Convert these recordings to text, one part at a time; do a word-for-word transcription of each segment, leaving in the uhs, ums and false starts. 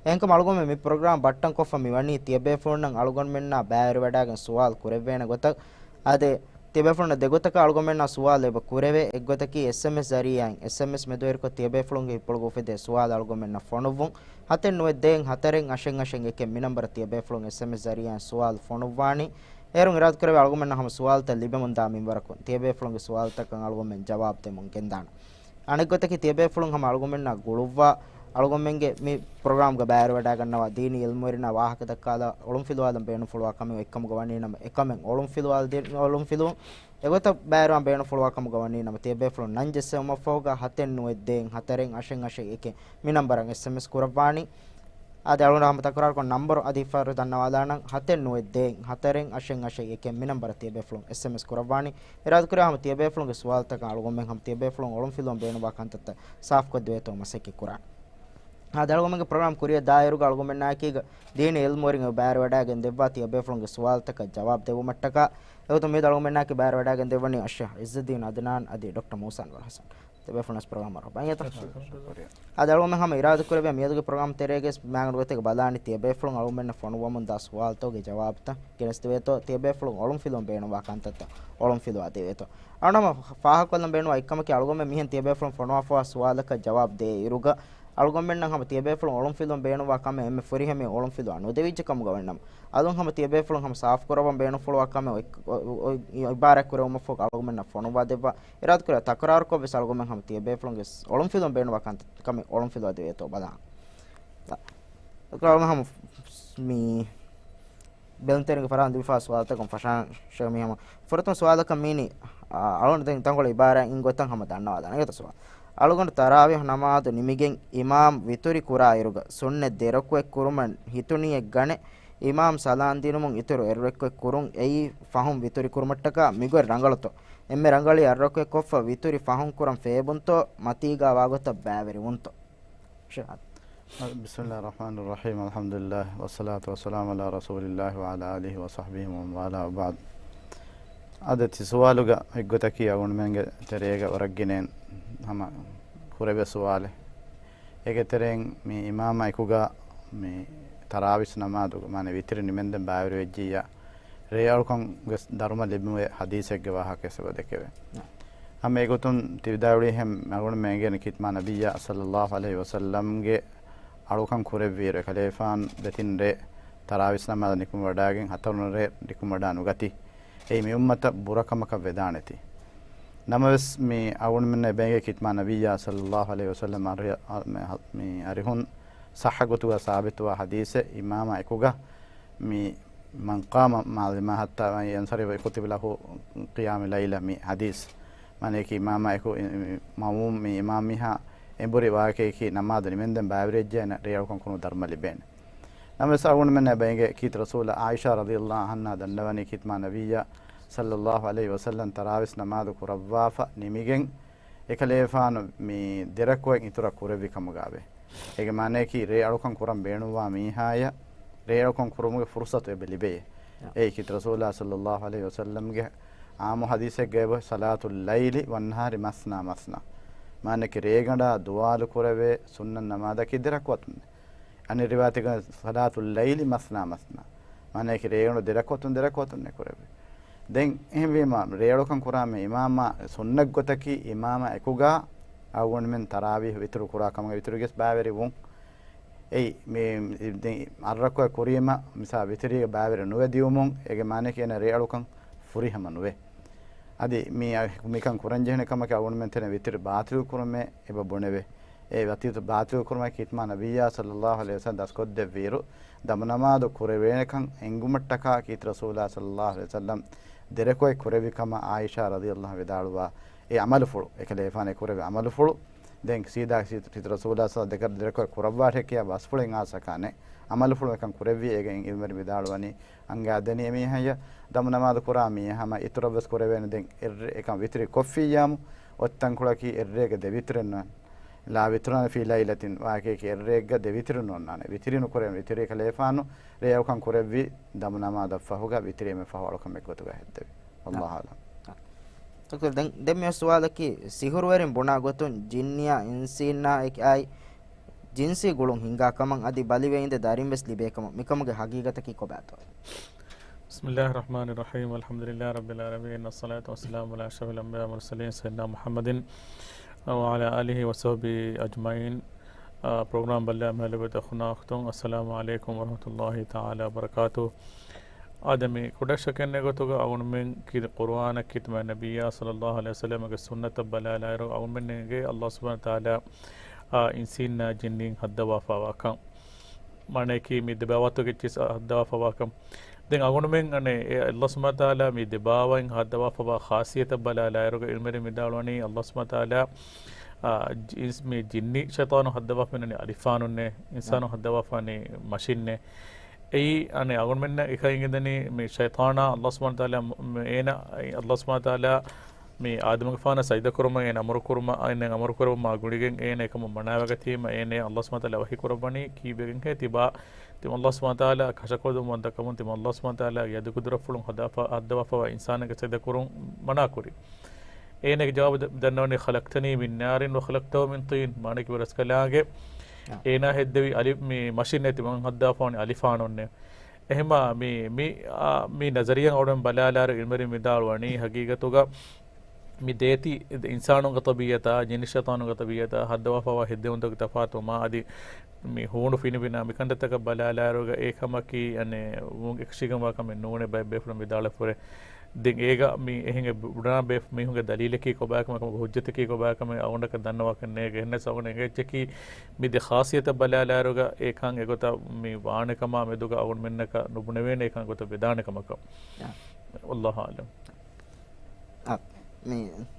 އެހެންކަމުން އަޅުގަނޑުމެން މި ޕްރޮގްރާމް ބައްޓަން ކޮށްފަ މި ވަނީ ތިޔަބޭފުޅުންނަށް އަޅުގަނޑުމެންނާ ބައިވެރިވަޑައިގެން ސުވާލު ކުރެވޭނެ ގޮތަށް. އާދެ، ތިޔަބޭފުޅުންނަށް ދެގޮތަކަށް އަޅުގަނޑުމެންނާ ސުވާލު އެބަ ކުރެވޭ. އެއްގޮތަކީ އެސްއެމްއެސް ޒަރީއާއިން އެސްއެމްއެސް މެދުވެރިކޮށް ތިޔަބޭފުޅުންގެ ހިތްޕުޅުގަ އުފެދޭ ސުވާލު އަޅުގަނޑުމެންނަށް ފޮނުއްވުން. ހަތެއް ނުވައެއް ދޭއް ހަތަރެއް އަށެއް އަށެއް އެކެއް މި ނަންބަރަށް ތިޔަބޭފުޅުން އެސްއެމްއެސް ޒަރީއާއިން ސުވާލު ފޮނުއްވާނީ. އޭރުން އިރާދަކުރެވޭ އަޅުގަނޑުމެންނަށް ހަމަ ސުވާލުތައް ލިބެމުންދާ މިންވަރަކުން ތިޔަބޭފުޅުންގެ ސުވާލުތަކަށް އަޅުގަނޑުމެން ޖަވާބު ދެމުން ގެންދާނަން. އަނެއްގޮތަކީ ތިޔަބޭފުޅުން ހަމަ އަޅުގަނޑުމެންނާ ގުޅުއްވާ، އަޅުގަނޑުމެންގެ މި ޕްރޮގްރާމްގަ ބައިވެރިވަޑައިގަންނަވާ ދީނީ އިލްމުވެރިންނާ ވާހަކަ ދައްކާލާ އޮޅުންފިލުވާލަން ބޭނުންފުޅުވާ ކަމެއް އޮތްކަމުގަ ވަނީ ނަމަ، އެކަމެއް އޮޅުންފިލުވާލަ ދޭ-، އޮޅުންފިލުވުން. އެގޮތަށް ބައިވެރިވާން ބޭނުންފުޅުވާ ކަމުގަ ވަނީ ނަމަ، ތިޔަބޭފުޅުން ނަން ޖެއްސެވުމަށްފަހުގަ ހަތެއް ނުވައެއް ދޭއް ހަތަރެއް އަށެއް އަށެއް އެކެއް މި ނަންބަރަށް އެސްއެމްއެސް ކުރައްވާނީ. އާދެ، އަޅުގަނޑު ހަމަ ތަކުރާރުކޮށް ނަންބަރު އަދި އެއްފަހަރު ދަންނަވާލާނަން، ހަތެއް ނުވައެއް ދޭއް ހަތަރެއް އަށެއް އަށެއް އެކެއް މި ނަންބަރަށް ތިޔަބޭފުޅުން އެސްއެމްއެސް ކުރައްވާނީ. އިރާދަކުރެވޭ ހަމަ ތިޔަބޭފުޅުންގެ ސުވާލުތަކަށް އަޅުގަނޑުމެން ހަމަ ތިޔަބޭފުޅުން އޮޅުންފިލުވަން ބޭނުންވާ ކަންތައްތައް ސާފުކޮށްދެވޭތޯ މަސައްކަތް ކުރާނެ. އާދެ، އަޅުގަނޑުމެންގެ ޕްރޮގްރާމް ކުރިއަށް ދާއިރުގަ އަޅުގަނޑުމެންނާއެކީގަ ދީނީ އިލްމުވެރިން ބައިވެރިވަޑައިގެން ދެއްވާ ތިޔަބޭފުޅުންގެ ސުވާލުތަކަށް ޖަވާބު ދެއްވުމަށްޓަކާ. އެގޮތުން މިއަދު އަޅުގަނޑުމެންނާއެކީ ބައިވެރިވަޑައިގެން ދެއްވަނީ އައްޝައިޚް އިއްޒުއްދީން އަދްނާން އަދި ޑޮކްޓަރ މޫސާ އަންވަރު ޙަސަން. ތިޔަބޭފުޅުންނަށް ޕްރޮގްރާމަށް ބައި އެތަ؟ ޝުކުރިއްޔާ. އަދި އަޅުގަނޑުމެން ހަމަ އިރާދަކުރެއްވިޔާ މިއަދުގެ ޕްރޮގްރާމް ތެރޭގައި މާގަނޑު ގޮތެއްގަ ބަލާނީ ތިޔަބޭފުޅުން އަޅުގަނޑުމެންނަށް ފޮނުއްވަމުންދާ ސުވާލުތަކުގެ ޖަވާބުތައް ގެނެސްދެވޭތޯ، ތިޔަބޭފުޅުން އޮޅުންފިލުވަން ބޭނުންވާ ކަންތައްތައް އޮޅުންފިލުވާ ދެވޭތޯ. އަޅުގަނޑު ހަމަ ފާހަގަކޮށްލަން ބޭނުންވާ އެއްކަމަކީ އަޅުގަނޑުމެން މިހެން ތިޔަބޭފުޅުން ފޮނުވާފަވާ ސުވާލަކަށް ޖަވާބު ދޭ އިރުގަ، އަޅުގަނޑުމެންނަށް ހަމަ ތިޔަބޭފުޅުން އޮޅުންފިލުވަން ބޭނުންވާ ކަމެއް އެންމެ ފުރިހަމަޔަށް އޮޅުންފިލުވާ ނުދެވިއްޖެ ކަމުގަ ވަނީ ނަމަ، އަލުން ހަމަ ތިޔަބޭފުޅުން ހަމަ ސާފުކުރައްވަން ބޭނުންފުޅުވާ ކަމެއް އޮތް-، އޮ-، އޮ-، އޮތް-، އިބާރާތް ކުރެވުމަށްފަހު އަޅުގަނޑުމެންނަށް ފޮނުއްވާ ދެއްވާ. އިރާދަކުރެއްވިޔާ ތަކުރާރުކޮށްވެސް އަޅުގަނޑުމެން ހަމަ ތިޔަބޭފުޅުންގެ އޮޅުންފިލުވަން ބޭނުންވާ ކަންތައް ކަމެއް އޮޅުންފިލުވާ ދެވޭތޯ ބަލާނަން. ތަ-، އަޅުގަނޑު ހަމަ މި ބެލުންތެރިންގެ ފަރާތުން ލިބިފާ ސުވާލުތަކުން ފަށާން ޝޭޚް މި ހަމަ. ފުރަތަމަ ސުވާލަކަށް މީނީ، އާ، އަޅުގަނޑު ދެން ތަންކޮޅެއް އިބާރާތް އިން ގޮތަށް ހަމަ ދަންނަވާލާނެ އެގޮތަށް ސުވާލު. އަޅުގަނޑު ތަރާވީޙު ނަމާދު ނިމިގެން އިމާމް ވިތުރި ކުރާ އިރުގަ ސުންނަތް ދެ ރަކުޢަތް ކުރުމަށް ހިތުނިޔަތް ގަނެ، އިމާމް ސަލާން ދިނުމުން އިތުރު އެއް ރަކުޢަތް ކުރުން އެއީ ފަހުން ވިތުރި ކުރުމަށްޓަކާ މިގޮތް ރަނގަޅުތޯ؟ އެންމެ ރަނގަޅީ އަށް ރަކުޢަތް ކޮށްފަ ވިތުރި ފަހުން ކުރަން ފޭބުންތޯ؟ މަތީގާ ވާގޮތަށް ބައިވެރިވުންތޯ؟ ޝޭޚް. بسم الله الرحمن الرحيم. الحمد لله والصلاة والسلام على رسول الله وعلى آله وصحبه ومن والاه وبعد. އަދި ތި ސުވާލުގަ އެއްގޮތަކީ އަޅުގަނޑުމެންގެ ތެރޭގަ ވަރަށް ގިނައިން ހަމަ ކުރެވޭ ސުވާލެއް. އޭގެ ތެރެއިން މި އިމާމާ އެކުގަ މި ތަރާވީސް ނަމާދުގަ މާނަ ވިތުރި ނިމެންދެން ބައިވެރިވެއްޖިއްޔާ ރޭއަޅުކަން ވެސް ދަރުމަ ލިބުމުގެ ހަދީސެއްގެ ވާހަކަ އެބަ ދެކެވޭ. ހަމަ އެގޮތުން ތި ވިދާޅުވިހެން އަޅުގަނޑުމެން އެނގޭނެ ކީރިތި މާ ނަބިއްޔާ ޞައްލައްލާހު ޢަލައިހި ވަސައްލަމްގެ އަޅުކަން ކުރެއްވިއިރު އެކަލޭފާނު ދެތިން ރޭ ތަރާވީސް ނަމާދަށް ނިކުމެވަޑައިގެން ހަތަރު ރޭ ނިކުމެވަޑަ ނުގަތީ. އެއީ މި އުއްމަތަށް ބުރަކަމަކަށް ވެދާނެތީ. ނަމަވެސް މި އަޅުގަނޑުމެންނަށް އެބައެނގޭ ކީރިތި މާ ނަބިއްޔާ ޞައްލައްލާހު ޢަލައިހި ވަސައްލަމް އަރި-، އަ-، މި ހަ-، މި އަރިހުން ޞައްޙަ ގޮތުގަ ސާބިތުވާ ހަދީސެއް އިމާމާ އެކުގަ މި މަން ޤާމަ މާ ލިމާ ޙައްތާ ޔަންޞަރިފަ ކުތިބަ ލަހު ޤިޔާމު ލައިލަ މި ޙަދީޘް. މާނައަކީ އިމާމާ އެކު މައުމޫމް މި އިމާމް މީހާ އެނބުރި ވާހަކައަކީ ނަމާދު ނިމެންދެން ބައިވެރިވެއްޖެ ރޭއަޅުކަން ކުރުމުގެ ދަރުމަ ލިބޭނެ. ނަމަވެސް އަޅުގަނޑުމެންނަށް އެބައެނގޭ ކީރިތި ރަސޫލާ ޢާއިޝާ ރަޟިޔައްލާހު ޢަންހާ ދަންނަވަނީ ކީރިތި މާ ނަބިއްޔާ ޞައްލައްލާހު ޢަލައިހި ވަސައްލަމް ތަރާވީސް ނަމާދު ކުރައްވާފަ ނިމިގެން އެކަލޭފާނު މި ދެރަކުޢަތް އިތުރަށް ކުރެއްވި ކަމުގައެވެ. އޭގެ މާނައަކީ ރޭ އަޅުކަން ކުރަން ބޭނުންވާ މީހާޔަށް ރޭ އަޅުކަން ކުރުމުގެ ފުރުޞަތު އެބަ ލިބެޔޭ. އާ. އެއީ ކީރިތި ރަސޫލާ ޞައްލައްލާހު ޢަލައިހި ވަސައްލަމްގެ ޢާއްމު ޙަދީޘެއްގައެވެ. ޞަލާތު އައްލައިލި ވައްނަހާރި މަސްނާ މަސްނާ. މާނައަކީ ރޭގަނޑާ ދުވާލު ކުރެވޭ ސުންނަތް ނަމާދަކީ ދެރަކުޢަތުން. އަނެއް ރިވާޔަތެއްގަ ޞަލާތު އައްލައިލި މަސްނާ މަސްނާ. މާނައަކީ ރޭގަނޑު ދެރަކުޢަތުން ދެރަކުޢަތުންނޭ ކުރެވޭ. ދެން އެހެންވީމަ ރޭއަޅުކަން ކުރާ މި އިމާމާ ސުންނަތް ގޮތަކީ އިމާމާ އެކުގަ އަޅުގަނޑުމެން ތަރާވީޙު ވިތުރު ކުރާ ކަމުގަ ވިތުރުގެ ވެސް ބައިވެރިވުން. އެއީ މި ދެން އަށް ރަކުޢަތް ކުރީމަ މިސާ ވިތުރީގަ ބައިވެރި ނުވެ ދިއުމުން އޭގެ މާނައަކީ އޭނަ ރޭއަޅުކަން ފުރިހަމަ ނުވޭ. އަދި މި، މިކަން ކުރަންޖެހޭނެ ކަމަކީ އަޅުގަނޑުމެން ތެރެއިން ވިތުރު ބާޠިލު ކުރުމޭ އެބަ ބުނެވޭ. އެ ވިތުރު ބާޠިލު ކުރުމަކީ ކީރިތި މާ ނަބިއްޔާ ޞައްލައްލާހު ޢަލައިހި ވަސައްލަމް ދަސްކޮށްދެއްވިއިރު ދަމު ނަމާދު ކުރެވޭނެކަން އެނގުމަށްޓަކާ ކީރިތި ރަސޫލާ ޞައްލައްލާހު ޢަލައިހި ވަސައްލަމް ދެރަކުޢަތް ކުރެއްވި ކަމަށް ޢާއިޝާ ރަޟިޔައްލާހު ޢަންހާ ވިދާޅުވާ އެ ޢަމަލުފުޅު، އެކަލޭފާނު ކުރެއްވި ޢަމަލުފުޅު. ދެން ސީދާ ސީ-، ކީރިތި ރަސޫލާ ޞައްލައްލާހު ޢަލައިހި ވަސައްލަމް ދެކަ-، ދެރަކުޢަތް ކުރައްވާށޭ ކިޔާ ބަސްފުޅެއް އާސަކާނެ ޢަމަލުފުޅު އެކަން ކުރެއްވި. އޭގެ އިލްމުވެރިން ވިދާޅުވަނީ އަންގާ ދެނީ އެމީހަޔަށް ދަމު ނަމާދު ކުރާ މީހާ ހަމަ އިތުރަށް ވެސް ކުރެވޭނެ. ދެން އެއްރެ އެކަން ވިތުރި ކޮށްފިއްޔާމު އޮތް ތަންކޮޅަކީ އެއްރޭގެ ދެ ވިތުރެއް ނޫން. ލާ ވިތުރާނެ ފީ ލައިލަތިން ވާހަކައަކީ އެއްރޭގަ ދެ ވިތުރެއް ނޯންނާނެ. ވިތުރި ނުކުރޭ. ވިތުރީ ކަލޭފާނު ރޭއަޅުކަން ކުރެއްވި ދަމު ނަމާދަށް ފަހުގަ ވިތުރީ އެންމެ ފަހު އަޅުކަމެއް ގޮތުގަ ހެއްދެވި. ވައްލާހު އަޢްލަމް. ޑޮކްޓަރ، ދެން، ދެން މި ސުވާލަކީ ސިހުރުވެރިން ބުނާ ގޮތުން ޖިންނިއާ އިންސީންނާ އެކި އާއި ޖިންސީ ގުޅުން ހިންގާ ކަމަށް އަދި ބަލިވެއިންދެ ދަރިން ވެސް ލިބޭ ކަމަށް. މިކަމުގެ ހަގީގަތަކީ ކޮބާތޯ؟ بسم الله الرحمن الرحيم، الحمد لله رب العالمين، الصلاة والسلام على أشرف الأنبياء والمرسلين سيدنا محمد وعلى آله وصحبه أجمعين. އާ، ޕްރޮގްރާމް ބައްލަވާ މާލެ ގޮތަށް ހުންނަ އަޚުތުން، السلام عليكم ورحمة الله تعالى وبركاته. އާދެ، މި ކުޑަށަކަށް އެގޮތުގަ އަޅުގަނޑުމެން ކީ ޤުރުއާނަށް ކީ ތިމާ ނަބިއްޔާ ޞައްލައްލާހު ޢަލައިހި ވަސައްލަމަގެ ސުންނަތަށް ބަލާލާއިރު އަޅުގަނޑުމެންނަށް އެނގޭ އައްލާހު ސުބްޙާނަހު ވަތަޢާލާ، އާ، އިންސީންނާ ޖިންނީން ހައްދަވާފަވާކަން. މާނައަކީ މި ދެބާވަތުގެ އެއްޗިސް ހައްދަވާފަވާކަން. ދެން އަޅުގަނޑުމެން އަނެއް އެ އައްލާހު ސުބްޙާނަހު ވަތަޢާލާ މި ދެބާވަތް ހައްދަވާފަވާ ޚާޞިއްޔަތަށް ބަލާލާއިރުގަ ޢިލްމުވެރިން ވިދާޅުވަނީ އައްލާހު ސުބްޙާނަހު ވަތަޢާލާ، އާ، ޖި-، މި ޖިންނި ޝައިޠާނު ހައްދަވާފަ އިންނަނީ އަލިފާނުންނޭ، އިންސާނު ހައްދަވާފަ އިންނަނީ މަށިންނޭ. އެއީ އަނެއް އަޅުގަނޑުމެންނަށް އެކަން އެނގެންދަނީ މި ޝައިޠާނާ އައްލާހު ސުބްޙާނަހު ވަތަޢާލާ މު-، މި އޭނާ އައްލާހު ސުބްޙާނަހު ވަތަޢާލާ މި އާދަމުގެފާނަށް ސަޖިދަކުރުމަށް އޭނަ އަމުރުކުރުމަށް، އޭނަ އަމުރުކުރެއްވުމާ ގުޅިގެން އޭނަ އެކަމަށް މަނާވެގަތީމަ، އޭނަ އައްލާހު ސުބްޙާނަހު ވަތަޢާލާ ވަޙީ ކުރައްވަނީ ކީއްވެގެންހޭ ތިބާ، ތިމަ އައްލާހު ސުބްޙާނަހު ވަތަޢާލާ ކަށަކޮށްލުމަށް ވަންދަކަމުން، ތިމަ އައްލާހު ސުބްޙާނަހު ވަތަޢާލާގެ އަދު ޤުދުރަތްފުޅުން ހައްދަވާފަ، ހައްދަވާފަވާ އިންސާނެއްގެ ސަޖިދަކުރުން މަނާކުރި. އޭނަގެ ޖަވާބު ދަ-، ދަންނަވަނީ، خلقتني من نار وخلقته من طين. މާނައަކީ ވަރަސްކަލާނގެ އާ. އޭނާ ހެއްދެވި އަލި-، މި މަށިންނޭ ތިމަން ހައްދަވާފަވަނީ އަލިފާނުންނޭ. އެހެމާ މި، މި، އާ، މި ނަޒަރިއްޔާ އަޅުގަނޑުމެން ބަލާލާއިރު ޢިލްމުވެރިން ވިދާޅުވަނީ ހަގީގަތުގަ މި ދޭތި އިންސާނުންގެ ޠަބީޢަތާ، ޖިންނި ޝައިޠާނުންގެ ޠަބީޢަތާ، ހައްދަވާފަވާ ހެއްދެވުންތަކުގެ ތަފާތުވުމާ އަދި މި ހޫނު ފިނިފިނާ މިކަންތައްތަކަށް ބަލާލާއިރުގަ އެ ކަމަކީ އަނެއް ވުން އެކަށީގެންވާ ކަމެއް ނޫނޭ ބައެއް ބޭފުޅުން ވިދާޅުވެފަ ހުރޭ. ދެން އޭގަ މި އެހެން ބުނާ ބޭފު-، މީހުންގެ ދަލީލަކީ ކޮބާކަމެއް، ކަމުގެ ހުއްޖަތަކީ ކޮބާކަމެއް އަޅުގަނޑަކަށް ދަންނަވާކަށް ނޭނގެ. އެހެންނަސް އަޅުގަނޑު އެނގޭ އެއްޗަކީ މި ދެ ޚާޞިއްޔަތަށް ބަލާލާއިރުގަ އެކަން އެގޮތަށް މި ވާނެ ކަމާ މެދުގަ އަޅުގަނޑުމެންނަކަށް ނުބުނެވޭނެ އެކަން އެގޮތަށް ވެދާނެ ކަމަކަށް. އާ. ވައްލާހު އަޢްލަމް. އާ، މި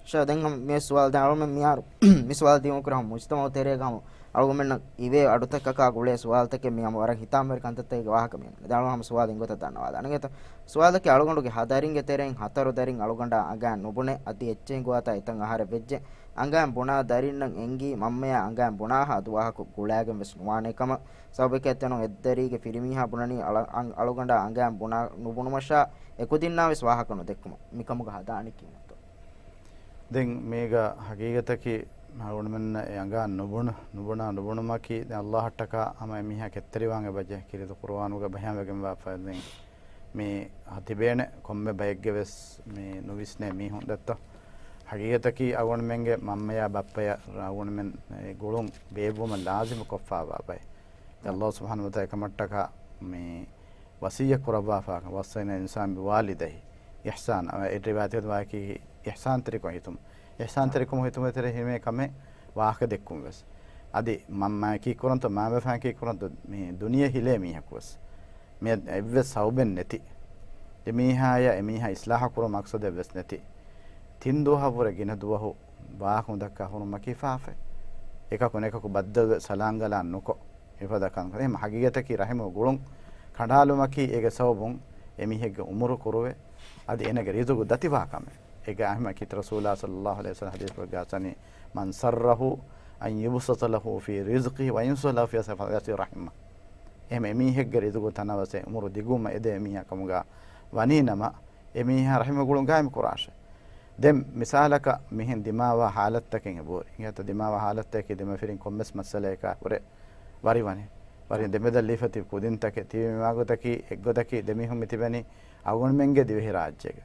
ޝާ ދެން ހަމަ މި ސުވާލު ދެން އަޅުގަނޑުމެން މިހާރު މި ސުވާލު ދިމާވެ ކުރާ މުޖްތަމަޢު ތެރޭގަ ހަމަ އަޅުގަނޑުމެންނަށް އިވޭ އަޑުތަކަކާ ގުޅޭ ސުވާލުތަކެއް މި ހަމަ ވަރަށް ހިތާމަވެރި ކަންތައްތަކެއްގެ ވާހަކަ މި ދާން ހަމަ ސުވާލު އިންގޮތަށް ދަންނަވާލާނެ. އިނގޭތޯ؟ ސުވާލަކީ އަޅުގަނޑުގެ ހަ ދަރިންގެ ތެރެއިން ހަތަރު ދަރިން އަޅުގަނޑާ އަނގައިން ނުބުނެ އަދި އެއްޗެހި ގޮވާތާ އެތަން އަހަރެއް ވެއްޖެ. އަނގައިން ބުނާ ދަރިންނަށް އެނގީ މަންމަޔާ އަނގައިން ބުނާހާ ދުވަހަކު ގުޅާގެން ވެސް ނުވާނޭ ކަމަށް. ސަބަބަކީ އެތަނުން އެއްދަރީގެ ފިރިމީހާ ބުނަނީ އަޅަ-، އަން-، އަޅުގަނޑާ އަނގައިން ބުނާ ނުބުނުމަށާ އެކުދިންނާ ވެސް ވާހަކަ ނުދެއްކުމަށް. މިކަމުގަ ހަދާނީ ކިހިނެއްތޯ؟ ދެން މީގަ ހަގީގަތަކީ އަޅުގަނޑުމެންނަށް އެ އަނގައިން ނުބުނު-، ނުބުނާ ނުބުނުމަކީ ދެން އައްލާހަށްޓަކާ ހަމަ އެމީހާ ކެތްތެރިވާން އެބަޖެ ކީރިތި ޤުރުއާނުގަ ބަޔާންވެގެންވާފަ. ދެން މި ތިބޭނެ ކޮންމެ ބައެއްގެ ވެސް މި ނުވިސްނޭ މީހުން ދެއްތޯ. ހަގީގަތަކީ އަޅުގަނޑުމެންގެ މަންމަޔާ ބައްޕަޔާ އަޅުގަނޑުމެން އެ ގުޅުން ބޭއްވުމަށް ލާޒިމު ކޮށްފާވާ ބައެއް. އައްލާހު ސުބްޙާނަހު ވަތަޢާލާ އެކަމަށްޓަކާ މި ވަޞިއްޔަތް ކުރައްވާފާކަން، وَصَّيْنَا الْإِنسَانَ بِوَالِدَيْهِ إِحْسَانًا. އެ ރިވާޔަތެއް ވާކީ އިޙްސާންތެރިކޮށް ހިތުން، އިޙްސާންތެރިކަމު ހިތުމަށް ތެރޭ ހިމޭ ކަމެއް ވާހަކަ ދެއްކުން ވެސް. އަދި މަންމަޔަކީ ކުރަންތޯ މާބަފާއަކީ ކުރަންތޯ މި ދުނިޔެ ހިލޭ މީހަކު ވެސް. މި އެއްވެސް ސަބަބެއް ނެތި. އެމީހާޔަށް އެމީހާ އިސްލާހު ކުރުމަށް މަޤްޞަދެއް ވެސް ނެތި. ތިން ދުވަހަށްވުރެ ގިނަ ދުވަހު ވާހަކަ އުނދައްކާ ހުރުމަކީ ފާފައެއް. އެކަކު ނެކަކު ބައްދަލުވެ ސަލާން ގަލާން ނުކޮށް. އެފަދަ ކަންކަން. އެހެން ހަގީގަތަކީ ރަޙިމު ގުޅުން ކަނޑާލުމަކީ އޭގެ ސަބަބުން އެމީހެއްގެ އުމުރު ކުރުވޭ. އަދި އޭނަގެ ރިޒުގު ދަތިވާ ކަމެއް. އޭގެ އަހަން ކީރިތި ރަސޫލާ ޞައްލައްލާހު ޢަލައިހި ވަސައްލަމަ ޙަދީޘްފުޅެއްގަ އައިސްވަނީ، مَنْ سَرَّهُ أَنْ يُبْسَطَ لَهُ فِي رِزْقِهِ وَيَنْسَأَ لَهُ فِي ސަފَ-، فَلْيَصِلْ رَحِمَهُ. އެހެން އެމީހެއްގެ ރިޒުގު ތަނަވަސް އެ އުމުރު ދިގުވުމަށް އެދޭ އެމީހާ ކަމުގަ ވަނީ ނަމަ، އެމީހާ ރަޙިމު ގުޅުން ގާއިމް ކުރާށޭ. ދެން މިސާލަކަށް މިހެން ދިމާވާ ޙާލަތުތަކެއް އެބަހުރި. އިނގޭތަ؟ ދިމާވާ ޙާލަތުތަކީ ދެމަފިރިން ކޮންމެސް މައްސަލަޔަކާ ހުރެ ވަރިވަނީ. ވަރި ދެމެދަށް ލީފަ ތިބި ކުދިންތަކެއް ތިބީ މިވާގޮތަކީ އެއްގޮތަކީ ދެ މީހުން މި ތިބެނީ އަޅުގަނޑުމެންގެ ދިވެހިރާއްޖޭގަ.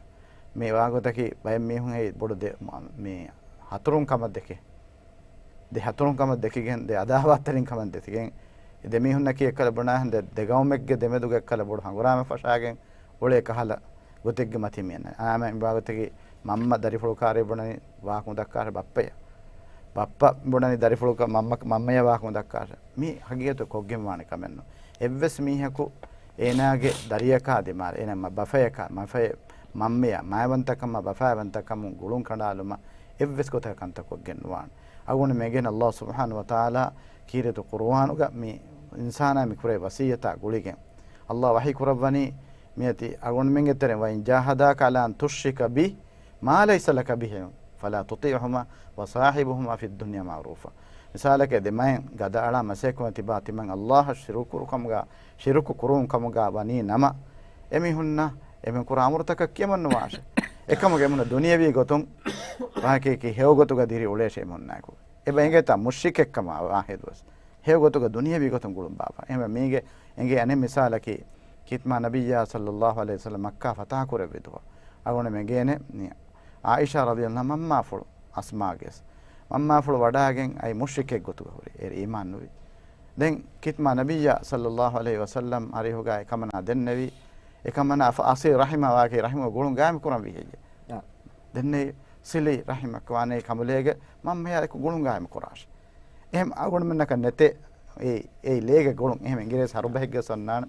މި ވާގޮތަކީ ބައެއް މީހުން އެއީ ބޮޑު ދެ-، މި ހަތުރުން ކަމަށް ދެކެ. ދެ ހަތުރުން ކަމަށް ދެކިގެން، ދެ އަދާވާތްތެރިން ކަމަށް ދެތިގެން، ދެ މީހުންނަކީ އެއްކަލަ ބުނާހެން ދެ، ދެ ގައުމެއްގެ ދެމެދުގަ އެއްކަލަ ބޮޑު ހަނގުރާމަ ފަށާގެން އުޅޭ ކަހަލަ ގޮތެއްގެ މަތިން މިއަންނަނީ. އާމެ މިބާގޮތަކީ މަންމަ ދަރިފުޅު ކާރި ބުނަނީ ވާހަކަ އުނދައްކާށޭ ބައްޕަޔަށް. ބައްޕަ ބުނަނީ ދަރިފުޅު ކާ-، މަންމަ، މަންމަޔަށް ވާހަކަ އުނދައްކާށޭ. މި ހަގީގަތު ކޮށްގެން ވާނެ ކަމެއް ނޫން. އެއްވެސް މީހަކު އޭނާގެ ދަރިޔަކާ ދިމާލަށް، އޭނާ މަ-، ބަފަޔަކާ، މަފަޔަ-، މަންމަޔަށް މާތްވަންތަކަމާ ބަފާވަންތަކަމުން ގުޅުން ކަނޑާލުމަށް އެއްވެސް ގޮތަކަށް ކަންތައް ކޮށްގެން ނުވާނެ. އަޅުގަނޑު މެންގެން އައްލާހު ސުބްޙާނަހު ވަތަޢާލާ ކީރިތި ޤުރުއާނުގަ މި އިންސާނާ މި ކުރޭ ވަޞިއްޔަތާ ގުޅިގެން، އައްލާހު ވަޙީ ކުރައްވަނީ މިއޮތީ އަޅުގަނޑުމެންގެ ތެރެއިން، وَإِنْ جَاهَدَاكَ عَلَىٰ أَنْ تُشْرِكَ بِي مَا لَيْسَ لَكَ بِهِ عِلْمٌ فَلَا تُطِعْهُمَا وَصَاحِبْهُمَا فِي الدُّنْيَا مَعْرُوفًا. މިސާލަކަށް ދެ މައިން ގަދައަޅާ މަސައްކަތް ކުރަން ތިބާ ތިމަން އައްލާހަށް ޝިރުކު ކުރު ކަމުގަ، ޝިރުކު ކުރުވުން ކަމުގަ ވަނީ ނަމަ، އެމީހުންނަށް އެމީހުން ކުރާ އަމުރުތަކަށް ކިޔަމަން ނުވާށޭ. އެކަމުގަ އެމީހުންނަށް ދުނިޔަވީ ގޮތުން ވާހަކައަކީ ހެޔޮ ގޮތުގަ ދިރި އުޅޭށޭ އެމީހުންނާއެކު. އެބަ އެނގޭތާ މުޝްރިކެއްކަމާ ވާހިދުވެސް. ހެޔޮ ގޮތުގަ ދުނިޔެވީ ގޮތުން ގުޅުން ބާއްވާ. އެހެންވެ މީގެ އެނގޭ އަނެއް މިސާލަކީ، ކިތްމާ ނަބިއްޔާ ޞައްލައްލާހު ޢަލައިހި ވަސައްލަމް މައްކާ ފަތަޙަ ކުރެއްވި ދުވަހު އަޅުގަނޑުމެން އެނގޭނެ މި ޢާއިޝާ ރަޟިޔައްލާހު ޢަންހާ މަންމާފުޅު އަސްމާގެ އަސް-، މަންމާފުޅު ވަޑާގެން އައި މުޝްރިކެއް ގޮތުގަ ހުރި. އޭރު އީމާން ނުވި. ދެން ކިތްމާ ނަބިއްޔާ ޞައްލައްލާހު ޢަލައިހި ވަސައްލަމް އަރިހުގައި އެކަމަނާ ދެންނެވި. އެކަމަނާ ފަ-، އަސިލް ރަޙިމާ ވާގެ ރަޙިމު ގުޅުން ގާއިމް ކުރަން ވީ ހެއްޔެ؟ އާ. ދެންނެވި ޞިލި ރަޙިމަކަށް ވާނެ ކަނބުލޭގެ މަންމަޔާ އެކު ގުޅުން ގާއިމް ކުރާށި. އެހެން އަޅުގަނޑުމެންނަކަށް ނެތޭ އެ، އެ ލޭގެ ގުޅުން. އެހެން އިނގިރޭސި ހަރުބަހެއްގެ ސޮންނާނެ.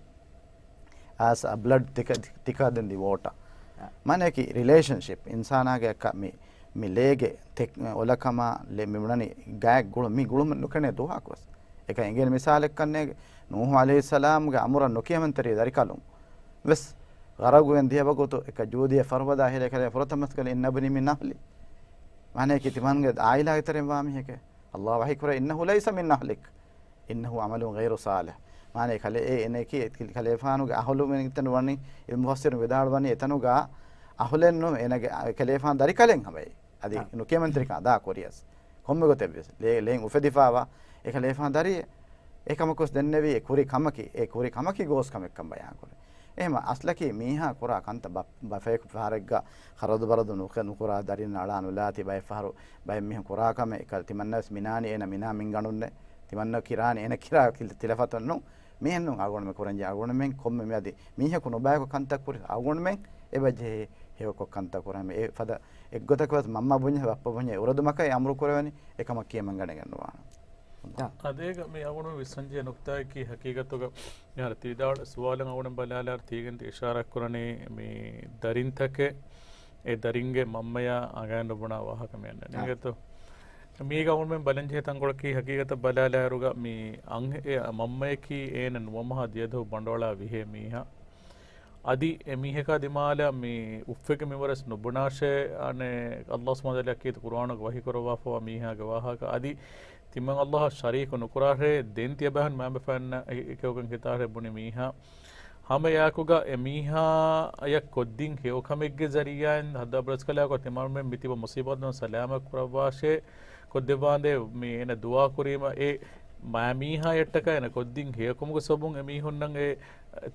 As a blood thicker, thicker than the water. އާ. މާނައަކީ ރިލޭޝަންޝިޕް އިންސާނާގެ ކަ-، މި، މި ލޭގެ ތެ-، އޮލަކަމާ ލެ-، މި ބުނަނީ ގާތް ގުޅުން، މި ގުޅުމެއް ނުކެނެ ދުވަހަކުވެސް. އެކަ އެނގޭނެ މިސާލެއްކަންނޭގެ، ނޫޙު ޢަލައިހިއްސަލާމްގެ އަމުރަށް ނުކިޔަމަންތެރި ދަރިކަލުން ވެސް ޣަރަޤުވެން ދިޔަ ވަގުތު އެކަ ޖޫދިޔަ ފަރުބަދާ ހިލަ ކަލޭ ފުރަތަމަ މަސްކަލެ إن ابني من أهلي. މާނައަކީ ތިމަންގެ ޢާއިލާގެ ތެރެއިން ވާ މީހެކޭ. ﷲ ވަޙީ ކުރޭ إنه ليس من أهلك. إنه عمل غير صالح. މާނަ ކަލޭ، އެ އެނެކި ކަލޭފާނުގެ އަހުލުމެން އެތަނު ވަނީ، އިލްމު މުފައްސިރުން ވިދާޅުވަނީ އެތަނުގަ އަހުލެއް ނޫން، އޭނަގެ ކަލޭފާނު ދަރިކަލެއް ހަމައޭ. އަދި ނުކިޔަމަންތެރިކަން އަދާ ކުރިޔަސް. ކޮންމެ ގޮތެއްވިޔަސް. ލޭ-، ލޭން އުފެދިފާވާ އެކަލޭފާނު ދަރިއެއް. އެކަމަކުސް ދެންނެވީ އެ ކުރި ކަމަކީ، އެ ކުރި ކަމަކީ ގޯސް ކަމެއްކަން ބަޔާންކުރޭ. އެހެމަ އަސްލަކީ މީހާ ކުރާ ކަންތައް ބަ-، ބަފަޔަކު ފަހަރެއްގަ ޚަރަދު ބަރަދު ނުކެ-، ނުކުރާ ދަރިން އަޅާ ނުލާތި ބައެއް ފަހަރު ބައެއް މީހުން ކުރާ ކަމެއް އެކަ ތިމަންނަވެސް މިނާނީ އޭނަ މިނާ މިންގަނޑުންނެ ތިމަންނަ ކިރާނީ އޭނަ ކިރާ ކިލަ-، ތިލަފަތުން ނޫން. މިހެން ނޫން އަޅުގަނޑުމެ ކުރަންޖެ އަޅުގަނޑުމެން ކޮންމެ މިއަދި މީހަކު ނުބަޔަކު ކަންތައް ކުރި އަޅުގަނޑުމެން އެބަޖެހޭ ހެޔޮކޮށް ކަންތައް ކުރަމެ. އެ ފަދަ އެއްގޮތަކަށް ވެސް މަންމަ ބުންޏެ ބައްޕަ ބުންޏެ އުރެދުމަކަށް އެ އަމުރު ކުރެވެނީ އެކަމަށް ކިޔަމަންގަނެގެން ނުވާނެ. އާ. އަދޭގަ މި އަޅުގަނޑު ވިސްނަންޖެހޭ ނުކްތާއަކީ ހަގީގަތުގަ މިހާރު ތިވިދާޅު ސުވާލަށް އަޅުގަނޑު ބަލާލާ ތީގެން ތި އިޝާރާތް ކުރަނީ މި ދަރިންތަކެއް އެ ދަރިންގެ މަންމަޔާ އަނގައިން ނުބުނާ ވާހަކަ މި އަންނަނީ. އާ. އިނގޭތޯ؟ މީގަ އަޅުގަނޑުމެން ބަލަންޖެހޭ ތަންކޮޅަކީ ހަގީގަތަށް ބަލާލާއިރުގަ މި އަންހެ-، އެ މަންމަޔަކީ އޭނަ ނުވަ މަހާ ދިޔަދުވަހު ބަނޑުއަޅާ ވިހޭ މީހާ. އަދި އެމީހަކާ ދިމާލަށް މި އުފެގެން މިވަރަސް ނުބުނާށޭ، އަނެއް ﷲ ސުބްޙާނަހޫ ވަތަޢާލާ ކީރިތި ޤުރުއާނުގަ ވަޙީ ކުރައްވާފަވާ މީހާގެ ވާހަކަ އަދި ތިމަން ﷲ އަށް ޝަރީކު ނުކުރާށޭ، ދެން ތިޔަބައިހުން މައިންބަފައިންނަށް އެކަކުގެ ކިތާށޭ ބުނި މީހާ. ހަމައެއާއެކުގަ އެމީހާޔަށް ކޮށްދިން ހެޔޮކަމެއްގެ ޒަރީޢާއިން ހައްދާ ބުރަސްކަލާކޮ ތިމަންމެން މިތިބަ މުޞީބާތުން ސަލާމަތް ކުރައްވާށޭ، ކޮށްދެއްވާނދޭ މި އޭނަ ދުޢާ ކުރީމަ އެ މާ މީހާޔަށްޓަކާ އޭނަ ކޮށްދިން ހެޔޮކަމުގެ ސަބަބުން އެމީހުންނަށް އެ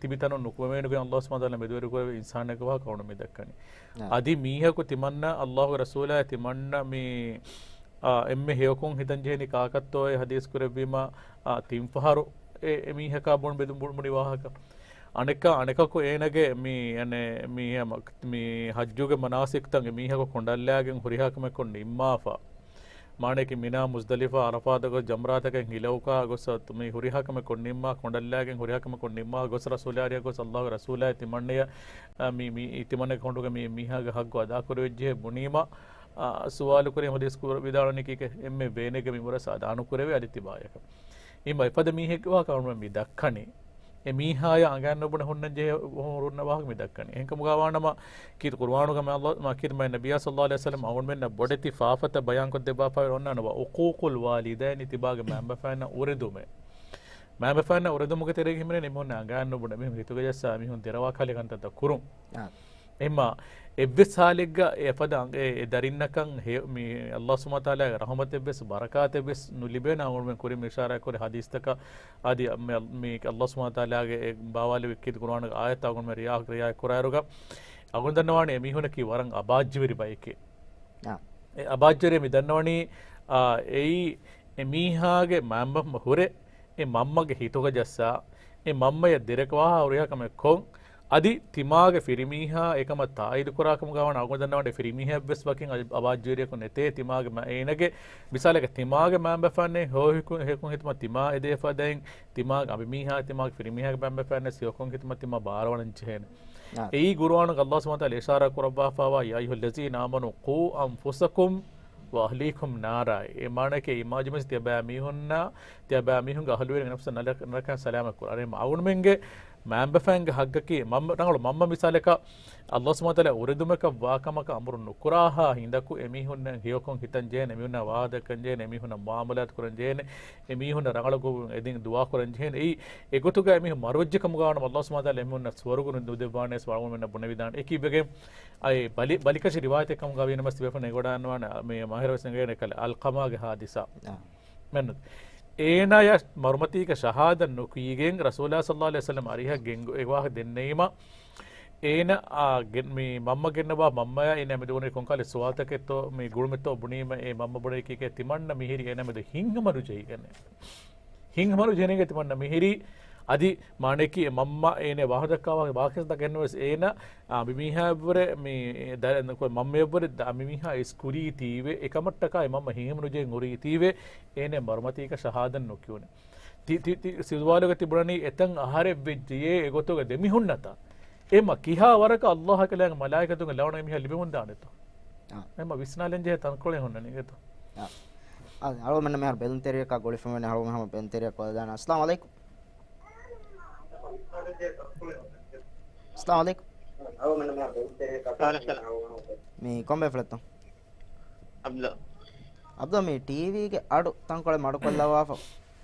ތިބި ތަނުން ނުކުމެވޭނެ ގޮތް ﷲ ސުބްޙާނަހޫ ވަތަޢާލާ މެދުވެރިކުރެއްވި އިންސާނެއްގެ ވާހަކަ އަޅުގަނޑު މި ދައްކަނީ. އާ. އަދި މީހަކު ތިމަންނަ ﷲގެ ރަސޫލާއި ތިމަންނަ މި، އާ، އެންމެ ހެޔޮކޮށް ހިތަން ޖެހެނީ ކާކަށްތޯއޭ ހަދީސް ކުރެއްވީމަ، އާ، ތިން ފަހަރު އެ، އެމީހަކާ ބުން ބެދުން ބުން ބުނި ވާހަކަ. އަނެއްކާ، އަނެކަކު އޭނަގެ މި، އަނެ، މި ހަމަ، މި ޙައްޖުގެ މަނާސިކްތައް އެމީހަކު ކޮނޑަށްލާގެން ހުރިހާ ކަމެއް ކޮށް ނިންމާފަ. މާނައަކީ މިނާ މުޒްދަލިފާ ޢަރަފާތަށް ގޮސް ޖަމްރާތަކެއް ހިލައުކާ ގޮސް މި ހުރިހާ ކަމެއް ކޮށް ނިންމާ، ކޮނޑަށްލާގެން ހުރިހާ ކަމެއް ކޮށް ނިންމާ ގޮސް ރަސޫލާ އަރިހަށް ގޮސް ﷲގެ ރަސޫލާއި ތިމަންނަޔަށް، އާ، މި، މި، ތިމަންނަގެ ކޮނޑުގެ މި މީހާގެ ޙައްޤު އަދާކުރެވިއްޖެ ބުނީމަ، އާ، ސުވާލު ކުރި ޙަދީޘް ކުރ-، ވިދާޅުވަނީ ކީކޭ؟ އެންމެ ވޭނެގެ މިންވަރަސް އަދާނުކުރެވޭ އަދި ތިބާޔަކަށް. އެއީ މަ އެފަދަ މީހެއްގެ ވާހަކަ އަޅުގަނޑު މި ދައްކަނީ. އެ މީހާޔަށް އަނގައިން ނުބުނެ ހުންނަން ޖެހޭ ހު-، ހުންނަ ވާހަކަ މި ދައްކަނީ. އެހެންކަމުގަ ވާނަމަ ކީރިތި ޤުރުއާނުގަ މި ﷲ، މާ ކީރިތި މާތް ނަބިއްޔާ ޞައްލައްލާހު ޢަލައިހި ވަސައްލަމް އަޅުގަނޑުމެންނަށް ބޮޑެތި ފާފަތައް ބަޔާންކޮށްދެއްވާފައި އޮންނާނެ، وعقوق الوالدين، ތިބާގެ މައިންބަފައިންނަށް އުރެދުމެއް. މައިންބަފައިންނަށް އުރެދުމުގެ ތެރޭގަ ހިމެނޭ އެމީހުންނަށް އަނގައިން ނުބުނެ މީހުން ހިތުގަ ޖައްސާ މީހުން ދެރަވާ ކަހަލަ ކަންތައްތައް ކުރުން. އާ. އެހެންމާ، އެއްވެސް ހާލެއްގަ އެ ފަދަ އަނގ-، އެ، އެ ދަރިންނަކަށް ހެ-، މި ﷲ ސުބްޙާނަހޫ ވަތަޢާލާގެ ރަޙުމަތެއްވެސް ބަރަކާތެއްވެސް ނުލިބޭނެ އަޅުގަނޑުމެން ކުރިން އިޝާރާތްކުރި ޙަދީޘްތަކަށް އަދި މި، މި ﷲ ސުބްޙާނަހޫ ވަތަޢާލާގެ އެ ބާވާލެއްވި ކީރިތި ޤުރުއާނުގެ އާޔަތްތައް އަޅުގަނޑުމެން ރިޢާ-، ރިޢާޔަތް ކުރާއިރުގަ އަޅުގަނޑު ދަންނަވާނެ އެމީހުންނަކީ ވަރަށް އަބާއްޖަވެރި ބައެކޭ. އާ. އެ އަބާއްޖަވެރި މި ދަންނަވަނީ، އާ، އެއީ އެމީހާގެ މައިންބަފަ ހުރެ އެ މަންމަގެ ހިތުގަ ޖައްސާ، އެ މަންމަޔަށް ދެރަކަށް ވާހާ ހުރިހާ ކަމެއް ކޮށް، އަދި ތިމާގެ ފިރިމީހާ އެކަމަށް ތާއީދު ކުރާ ކަމުގަ ވާނަމަ އަޅުގަނޑު ދަންނަވަނީ ފިރިމީހާއަށްވެސް ވަކިން އަ-، އަބާއްޖަވެރިޔަކު ނެތޭ. ތިމާގެ މަ-، އޭނަގެ މިސާލަކަށް ތިމާގެ މައިންބަފައިންނެއް ހެޔޮކޮށް ހިތުމަށް ތިމާ އެދޭ ފަދައިން، ތިމާގެ އަނބިމީހާ ތިމާގެ ފިރިމީހާގެ މައިންބަފައިންނެއް ހެޔޮކޮށް ހިތުމަށް ތިމާ ބާރުއަޅަން ޖެހޭނެ. އާ. އެއީ ޤުރުއާނުގަ ﷲ ސުބްޙާނަހޫ ވަތަޢާލާ އިޝާރާތް ކުރައްވާފައިވާ، يا أيها الذين آمنوا قوا أنفسكم وأهليكم نارا. އެ މާނައަކީ އީމާން ޖެހި މީހުން ތިޔަބައިމީހުންނާ، ތިޔަބައިމީހުންގެ އަހުލުވެރިން ނަފްސަށް ނަރަ-، ނަރަކައިން ސަލާމަތް ކުރާށޭ. އަޅުގަނޑުމެންގެ މައިންބަފައިންގެ ޙައްޤަކީ، މަންމަ، ރަނގަޅު މަންމަ މިސާލަކަށް، ﷲ ސުބްޙާނަހޫ ވަތަޢާލާ އުރެދުމަކަށް ވާ ކަމަކަށް އަމުރު ނުކުރާހާ ހިނދަކު އެމީހުންނަށް ހެޔޮކޮށް ހިތަން ޖެހޭނެ، އެމީހުންނާ ވާދަކަން ޖެހޭނެ، އެމީހުންނާ މުޢާމަލާތު ކުރަން ޖެހޭނެ، އެމީހުންނަށް ރަނގަޅު ގޮތުން އެދިން ދުޢާ ކުރަން ޖެހޭނެ. އެއީ އެގޮތުގަ އެމީހުން މަރުވެއްޖެ ކަމުގަ ވާނަމަ ﷲ ސުބްޙާނަހޫ ވަތަޢާލާ އެމީހުންނަށް ސުވަރުގެ ނުދެއްވާނެ ވެސް އަޅުގަނޑުމެންނަށް ބުނެވިދާނެ. އެކީ އިބެގެން އައި ބަލި-، ބަލިކަށި ރިވާޔަތެއް ކަމުގަ ވީނަމަ ތިބޭފުޅުން އެނގިވަޑައިގަންނަވާނެ މި މާހިރަށް ވެސް އެނގޭނެ ކަލޭ އަލްޤަމާގެ ޙާދިސާ. އާ. މެންނު. އޭނާޔަށް މަރުމަތީގަ ޝަހާދަތް ނުކުރީގެން ރަސޫލާ ޞައްލައްލާހު ޢަލައިހި ވަސައްލަމަ އަރިހަށް ގެންގު-، އެ ވާހަކަ ދެންނެވީމަ، އޭނަ، އާ، ގެން-، މި މަންމަ ގެންނަވާ މަންމަޔާ އޭނަ މެދު ބުނި ކޮންކަހަލަ ސުވާލުތަކެއްތޯ މި ގުޅުމެއްތޯ ބުނީމަ، އެ މަންމަ ބުނެ ކީކޭ ތިމަންނަ މިހިރީ އޭނަ މެދު ހިތްހަމަނުޖެހިގެން. ހިތްހަމަނުޖެހިގެން ތިމަންނަ މިހިރީ. އަދި މާނައަކީ އެ މަންމަ އޭނަ ވާހަކަ ދައްކާ ވާހަކަ ދައްކަން ނުވެސް އޭނަ، އާ، މި މީހާ އެއްވުރެ މި ދަ-، މަންމަ އެއްވުރެ ދަ-، މި މީހާ އިސް ކުރީތީވެ، އެކަމަށްޓަކާ އެ މަންމަ ހިތްހަމަނުޖެހިގެން ހުރީތީވެ، އޭނަ މަރުމަތީގަ ޝަހާދަތް ނުކިޔުނެ. ތި-، ތި-، ތި-، ސިޒުވާލުގަ ތިބުނަނީ އެތަން އަހަރެއް ވެއްޖެޔޭ އެގޮތުގަ ދެމިހުންނަތާ. އެމަ ކިހާ ވަރަކަށް އައްލާހަކަލާނގެ މަލާއިކަތުންގެ ލަޢުނަތް އެމީހާ ލިބެމުންދާނެތޯ؟ އާ. އެމަ ވިސްނާލަން ޖެހޭ ތަންކޮޅެއް ހުންނަނީ ގެތޯ؟ އާ. އަޅުމެންނަށް މިހާރު ބެލުންތެރިޔަކާ ގުޅިފަ މިވެނީ އަޅުގަނޑު ހަމަ ބެލުންތެރިޔަކު ކޮލަދާނަ. އައްސަލާމު ޢަލައިކުމް. އައްސަލާމު ޢަލައިކުމް. މި ކޮން ބޭފުޅެއްތޯ؟ ޢަބްދު. ޢަބްދު، މި ޓީވީގެ އަޑު ތަންކޮޅެއް މަޑުކޮށްލައްވާފަ،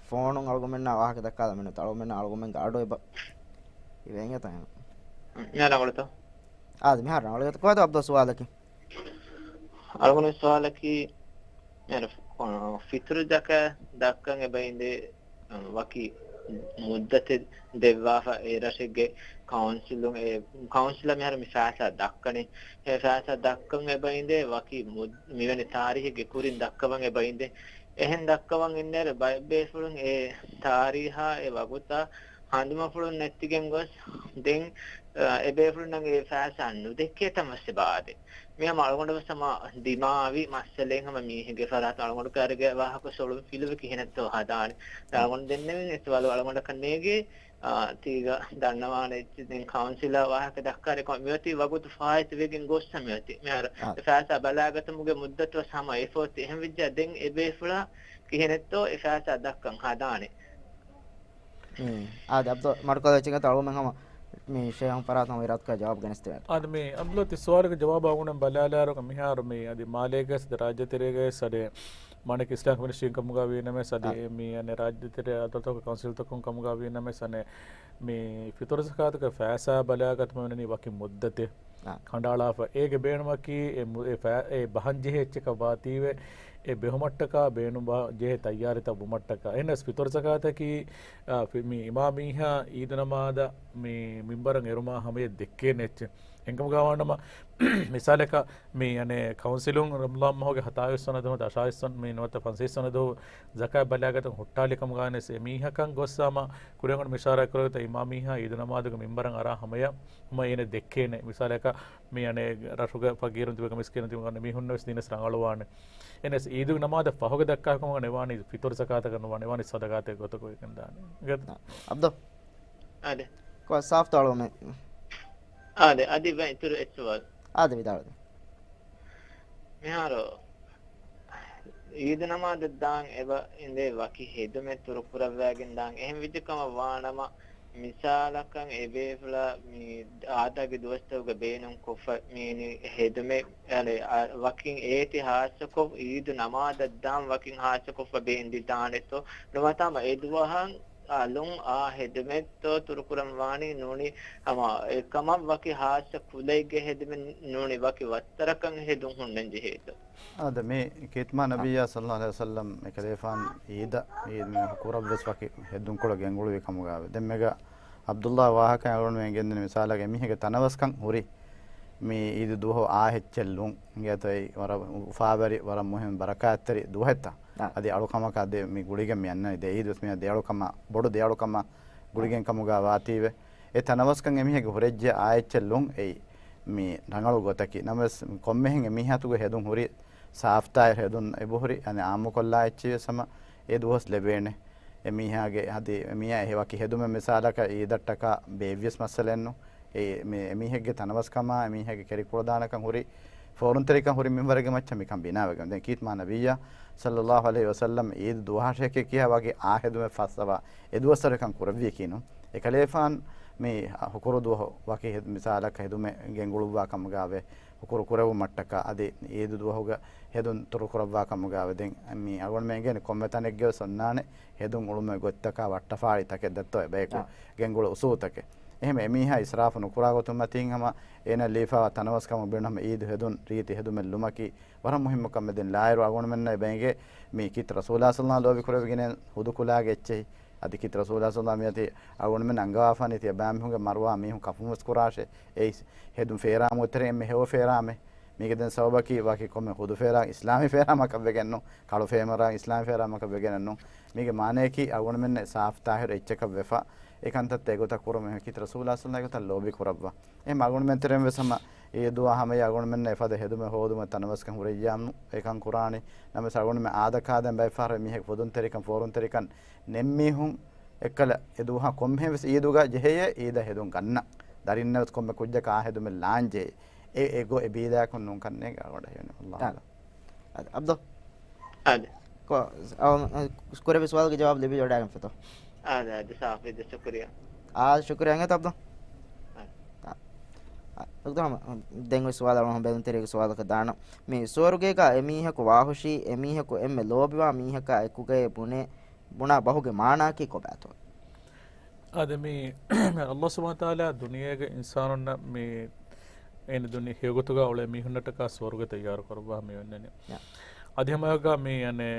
ފޯނުން އަޅުގަމެންނާ ވާހަކަ ދައްކާލަ މިނޫތައް އަޅުގަމެންނާ އަޅުގަމެންގެ އަޑު އެބަ އިވޭނގޭތަ އެހެން. މިހާރު ރަނގަޅުތޯ؟ އާދެ، މިހާރު ރަނގަޅު. ކޮބާތޯ ޢަބްދު ސުވާލަކީ؟ އަޅުގަނޑު ސުވާލަކީ، މިހާރު، އަ، ފިތުރު ޒަކާތް ދައްކަން އެބައިނދޭ، އަ، ވަކި މުއްދަތެއް ދެއްވާފަ އެ ރަށެއްގެ ކައުންސިލުން، އެ ކައުންސިލަށް މިހާރު މި ފައިސާ ދައްކަނީ. އެ ފައިސާ ދައްކަން އެބައިނދޭ ވަކި މުއް-، މިވެނި ތާރީހެއްގެ ކުރިން ދައްކަވަން އެބައިނދޭ. އެހެން ދައްކަވަން އިންނައިރު ބައެއް ބޭފުޅުން އެ ތާރީހާ އެ ވަގުތާ ހަނދުމަފުޅުން ނެތިގެން ގޮސް، ދެން، އަ، އެބޭފުޅުންނަށް އެ ފައިސާ ނުދެއްކޭތަން ވެސް އެބަ އާދޭ. މި ހަމަ އަޅުގަނޑުވެސް ހަމަ ދިމާވި މައްސަލައެއް ހަމަ މީހެއްގެ ފަރާތުން އަޅުގަނޑު ކައިރީގެ ވާހަކަ ސޮޅުން ފިލުވި ކިހިނެއްތޯ ހަދާނެ. އަޅުގަނޑު ދެންނެވިން އެ ސުވާލު އަޅުގަނޑަކަށް ނޭގޭ، އާ، ތީގަ ދަންނަވާނެ އެއްޗެއް ދެން ކައުންސިލާ ވާހަކަ ދައްކާރި ކޮން މިއޮތީ ވަގުތު ފާއިތުވެގެން ގޮއްސަ މިއޮތީ. މިހާރު އާ. އެ ފައިސާ ބަލާގަތުމުގެ މުއްދަތު ވެސް ހަމަ އެފޯތި އެހެން ވެއްޖާ ދެން އެ ބޭފުޅާ ކިހިނެއްތޯ އެ ފައިސާ ދައްކަން ހަދާނެ. މި އާދެ، އަބްދު މަޑުކޮށްލައްޗިގަތު އަޅުގަމެން ހަމަ މި ޝޭހުން ފަރާތުން އިރާދަކާ ޖަވާބު ގެނެސްދެވޭނެ. އާދެ، މި އަބްދު ތި ސުވާލުގެ ޖަވާބާ އުނަން ބަލާލާރުގަ މިހާރު މި އަދި މާލޭގަސް ރާއްޖެތެރޭގަސް އަދި މާނައަކީ އިސްލާމިކް މިނިސްޓްރީން ކަމުގަ ވީނަމަސް އަދި އާ. މި އަނެ ރާއްޖެތެރޭ އަދަލުތަކު ކައުންސިލްތަކުން ކަމުގަ ވީނަމަސް އަނެ މި ފިތުރު ޒަކާތުގެ ފައިސާ ބަލާގަތުމަށް ވަނީ ވަކި މުއްދަތެއް. އާ. ކަނޑައަޅާފަ. އޭގެ ބޭނުމަކީ އެ މު-، އެ ފަ-، އެ ބަހަން ޖެހޭ އެއްޗަކަށް ވާތީވެ، އެ ބެހުމަށްޓަކާ ބޭނުން ބަ-، ޖެހޭ ތައްޔާރީތައް ވުމަށްޓަކާ. އެހެނަސް ފިތުރު ޒަކާތަކީ، އާ، ފި-، މި އިމާމީހާ އީދު ނަމާދަށް މި މިންބަރަށް އެރުމާ ހަމަޔަށް ދެއްކޭނެ އެއްޗެއް. އެންކަމުގަ ވާނަމަ، މިސާލަކަށް މި އަނެ ކައުންސިލުން ރަމަޟާން މަހުގެ ހަތާވީސް ވަނަ ދުވަހު، އަށާވީސް ވަނަ، މި ނުވަތަ ފަންސަވީސް ވަނަ ދުވަހު ޒަކާތް ބަލާގަތުން ހުއްޓާލި ކަމުގަ ވާނެސް އެމީހަކަށް ގޮއްސާމަ، ކުރިއަށް އޮންނަ މިޝާރާތް ކުރެވިތަ އިމާމީހާ އީދު ނަމާދުގެ މިންބަރަށް އަރާ ހަމަޔަށް ހަމަ އޭނަ ދެއްކޭނެ. މިސާލަކަށް މި އަނެ ރަށުގެ ފަގީރުން ތިބެ މިސްކީނުން ތިބެ މީހުންނަށް ވެސް ދީނަސް ރަނގަޅުވާނެ. އެނެސް އީދުގެ ނަމާދަށް ފަހުގެ ދައްކާ ކަމަށް ނެވާނީ ފިތުރު ޒަކާތަކަށް ނުވާނެ، ވާނީ ސަދަގާތެއް ގޮތަކަށް ގެންދާނެ. އާ، އަބްދު. އާދެ. ކޮ ސާފްތޯ އަޅުމެ. އާދެ، އަދި ވެ އިތުރު އެއް ސުވާލު. އާދެ، ވިދާޅުވެ. މިހާރު އީދު ނަމާދަށް ދާން އެބަ އިނދޭ ވަކި ހެދުމެއް ތުރުކުރައްވާގެން ދާން. އެހެން ވިއްޖެ ކަމަށް ވާނަމަ، މިސާލަކަށް އެ ބޭފުޅާ މި އާދައިގެ ދުވަސްތަކުގަ ބޭނުން ކޮށްފަ މި ހެދުމެއް، އަނެ، އަ، ވަކިން އޭތި ހާއްސަކޮށް، އީދު ނަމާދަށް ދާން ވަކިން ހާއްސަކޮށްފަ ބޭންދި ދާނެތޯ؟ ނުވަތަ ހަމަ އެ ދުވަހަށް އަލުން އާ ހެދުމެއްތޯ ތުރުކުރަން ވާނީ؟ ނޫނީ ހަމަ އެކަމަށް ވަކި ހާއްސަ ކުލައެއްގެ ހެދުމެއް ނޫނީ ވަކި ވައްތަރަކަށް ހެދުން ހުންނަން ޖެހޭތޯ؟ އާދެ، މި ކީރިތި މާ ނަބިއްޔާ ޞައްލައްލާހު ޢަލައިހި ވަސައްލަމް އެކަލޭފާން އީދަށް، އީދު މި ކުރައްވަސް ވަކި ހެދުންކޮޅު ގެންގުޅުވި ކަމުގައި ދެންމެގަ ޢަބްދުﷲ ވާހަކަ އަޅުގަނޑުމެން ގެންދިން މިސާލަކަށް އެމީހެއްގެ ތަނަވަސްކަން ހުރި މި އީދު ދުވަހު އާ ހެއްޗެއް ލުން އިނގޭތޯ އެއީ ވަރަށް އުފާވެރި، ވަރަށް މުހިންމު ބަރަކާތްތެރި ދުވަހެއްތަ؟ އާ. އަދި އަޅުކަމަކަށް އަދި މި ގުޅިގެން މި އަންނަނީ ދެ އީދު ވެސް މި ދެ އަޅުކަމަށް، ބޮޑު ދެ އަޅުކަމަށް ގުޅިގެން ކަމުގަ ވާތީވެ. އެ ތަނަވަސްކަން އެމީހެއްގެ ހުރެއްޖެ އާ ހެއްޗެއް ލުން އެއީ މި ރަނގަޅު ގޮތަކީ. ނަމަވެސް ކޮންމެހެން އެމީހާތުގެ ހެދުން ހުރި ސާފްތާއި ހެދުން އެބަހުރި އަނެ އާއްމުކޮށްލާ އެއްޗެއް ވެސް ހަމަ އެ ދުވަސް ލެބޭނެ. އެމީހާގެ އަދި އެމީހާ އެ ވަކި ހެދުމެއް މިސާލަކަށް އީދަށްޓަކާ ބޭއްވިޔަސް މައްސަލައެއްނު. އެ، މި، އެމީހެއްގެ ތަނަވަސްކަމާ، އެމީހެއްގެ ކެރިކުޅަދާނަކަން ހުރި، ފޯރުންތެރިކަން ހުރި މިންވަރެއްގެ މައްޗަށް މިކަން ބިނާވެގެން. ދެން ކީރިތި މާ ނަބިއްޔާ ޞައްލައްލާހު ޢަލައިހި ވަސައްލަމް އީދު ދުވަހަށެކޭ ކިޔާ ވަކި އާ ހެދުމެއް ފައްސަވާ އެ ދުވަސްވަރު އެކަން ކުރެއްވިޔަކީނު. އެކަލޭފާން މި ހުކުރު ދުވަހު ވަކި ހެދު-، މިސާލަކަށް ހެދުމެއް ގެންގުޅުއްވާ ކަމުގައި ހުކުރު ކުރެއްވުމަށްޓަކާ އަދި އީދު ދުވަހުގަ ހެދުން ތުރުކުރައްވާ ކަމުގައި ދެން މި އަޅުގަނޑުމެން އެނގޭނެ ކޮންމެ ތަނެއްގަވެސް އޮންނާނެ ހެދުން އުޅުމުގެ ގޮތްތަކާ ވައްޓަފާޅި ތަކެއް ދައްތޯ އެބަޔަކު އާ. ގެންގުޅު އުސޫލުތަކެއް. އެހެން އެމީހާ އިސްރާފު ނުކުރާ ގޮތުން މަތީން ހަމަ އޭނަ ލީފާ ތަނަވަސްކަމުން ބޭނުން ހަމަ އީދު ހެދުން ރީތި ހެދުމެއް ލުމަކީ ވަރަށް މުހިއްމު ކަމެއް. ދެން ލާއިރު އަޅުގަނޑުމެންނަށް އެބައިނގޭ މި ކީރިތި ރަސޫލާ ސަލްލައްލާހު ލޯބި ކުރެވިގެން ހުދު ކުލާގެ އެއްޗެހި. އަދި ކީރިތި ރަސޫލާ ސަލްލައްލާހު މިއޮތީ އަޅުގަނޑުމެން އަންގަވާފާނީ ތިޔަބައިމީހުންގެ މަރުވާ މީހުން ކަފުން ވެސް ކުރާށޭ. އެއީ ހެދުން ފޭރާމަ އޮތްތެރޭ އެންމެ ހެޔޮ ފޭރާމަ. މީގެ ދެން ސަބަބަކީ ވަކި ކޮންމެ ހުދު ފޭރާ އިސްލާމީ ފޭރާމަކަށް ވެގެންނު، ކަޅު ފޭރާ އިސްލާމީ ފޭރާމަކަށް ވެގެނެއްނު. މީގެ މާނަޔަކީ އަޅުގަނޑުމެންނަށް ސާފު ތާހިރު އެއްޗަކަށް ވެފަ، އެ ކަންތައްތައް އެގޮތަށް ކުރުމަށް ކީރިތި ރަސޫލާ ސަލްލައްލާހު އެގޮތަށް ލޯބި ކުރައްވާ. އެހެން އަޅުގަނޑުމެން ތެރެއިން ވެސް ހަމަ އީދުއާ ހަމަޔަށް އަޅުގަނޑުމެންނަށް އެފަދަ ހެދުމެއް ހޯދުމަށް ތަނަވަސްކަން ހުރެއްޔާމު އެކަން ކުރާނީ. ނަމަވެސް އަޅުގަނޑުމެން އާދަކާދަން ބައެއް ފަހަރު މީހެއް ފުދުންތެރިކަން ފޯރުންތެރިކަން ނެތް މީހުން އެއްކަލަ އެ ދުވަހަށް ކޮންމެހެން ވެސް އީދުގަ ޖެހެޔޭ އީދަށް ހެދުން ގަންނަން. ދަރިންނަށް ވެސް ކޮންމެ ކުއްޖަކަށް އާ ހެދުމެއް ލާންޖެހޭ. އެ، އެ ގޮ-، އެ ބީދާއަކުން ނޫން ކަންނޭނގެ އަޅުގަނޑަށް ހީވަނީ. އައްލާހު އާ. އައްލާހު. އައްލާހު. އާދެ. ކޮ-، އަ، ކުރެއްވި ސުވާލުގެ ޖަވާބު ލިބި ވަޑައިގެންފިތޯ؟ އާދެ، އާދެ، ސާފު އިން. ޝުކުރިއްޔާ. އާ، ޝުކުރިއްޔާ އައްލާހު. އާ. އާ، އާ، ދޮކްޓަރ ހަމަ، ދެން އޮތް ސުވާލު އަޅުގަނޑު ބޭނުންތެރިއެއްގެ ސުވާލަކަށް ދާނަން. މި ސުވަރުގޭގަ އެމީހަކު ވާހުށީ، އެމީހަކު އެންމެ ލޯބިވާ މީހަކާ އެކުގައޭ ބުނޭ، ބުނާ ބަހުގެ މާނައަކީ ކޮބާތޯ؟ އާދެ، މި އައްލާހު ސުބްޙާނަހު ވަތަޢާލާ ދުނިޔޭގަ އިންސާނުންނަށް މި އޭނަ ދުނި ހެޔޮގޮތުގަ އުޅޭ މީހުންނަށްޓަކާ ސުވަރުގެތައް ތައްޔާރު ކުރައްވާ މި އޮންނަނީ. ޔާ. އަދި ހަމައެއާއެކުގަ މި، އަނެ،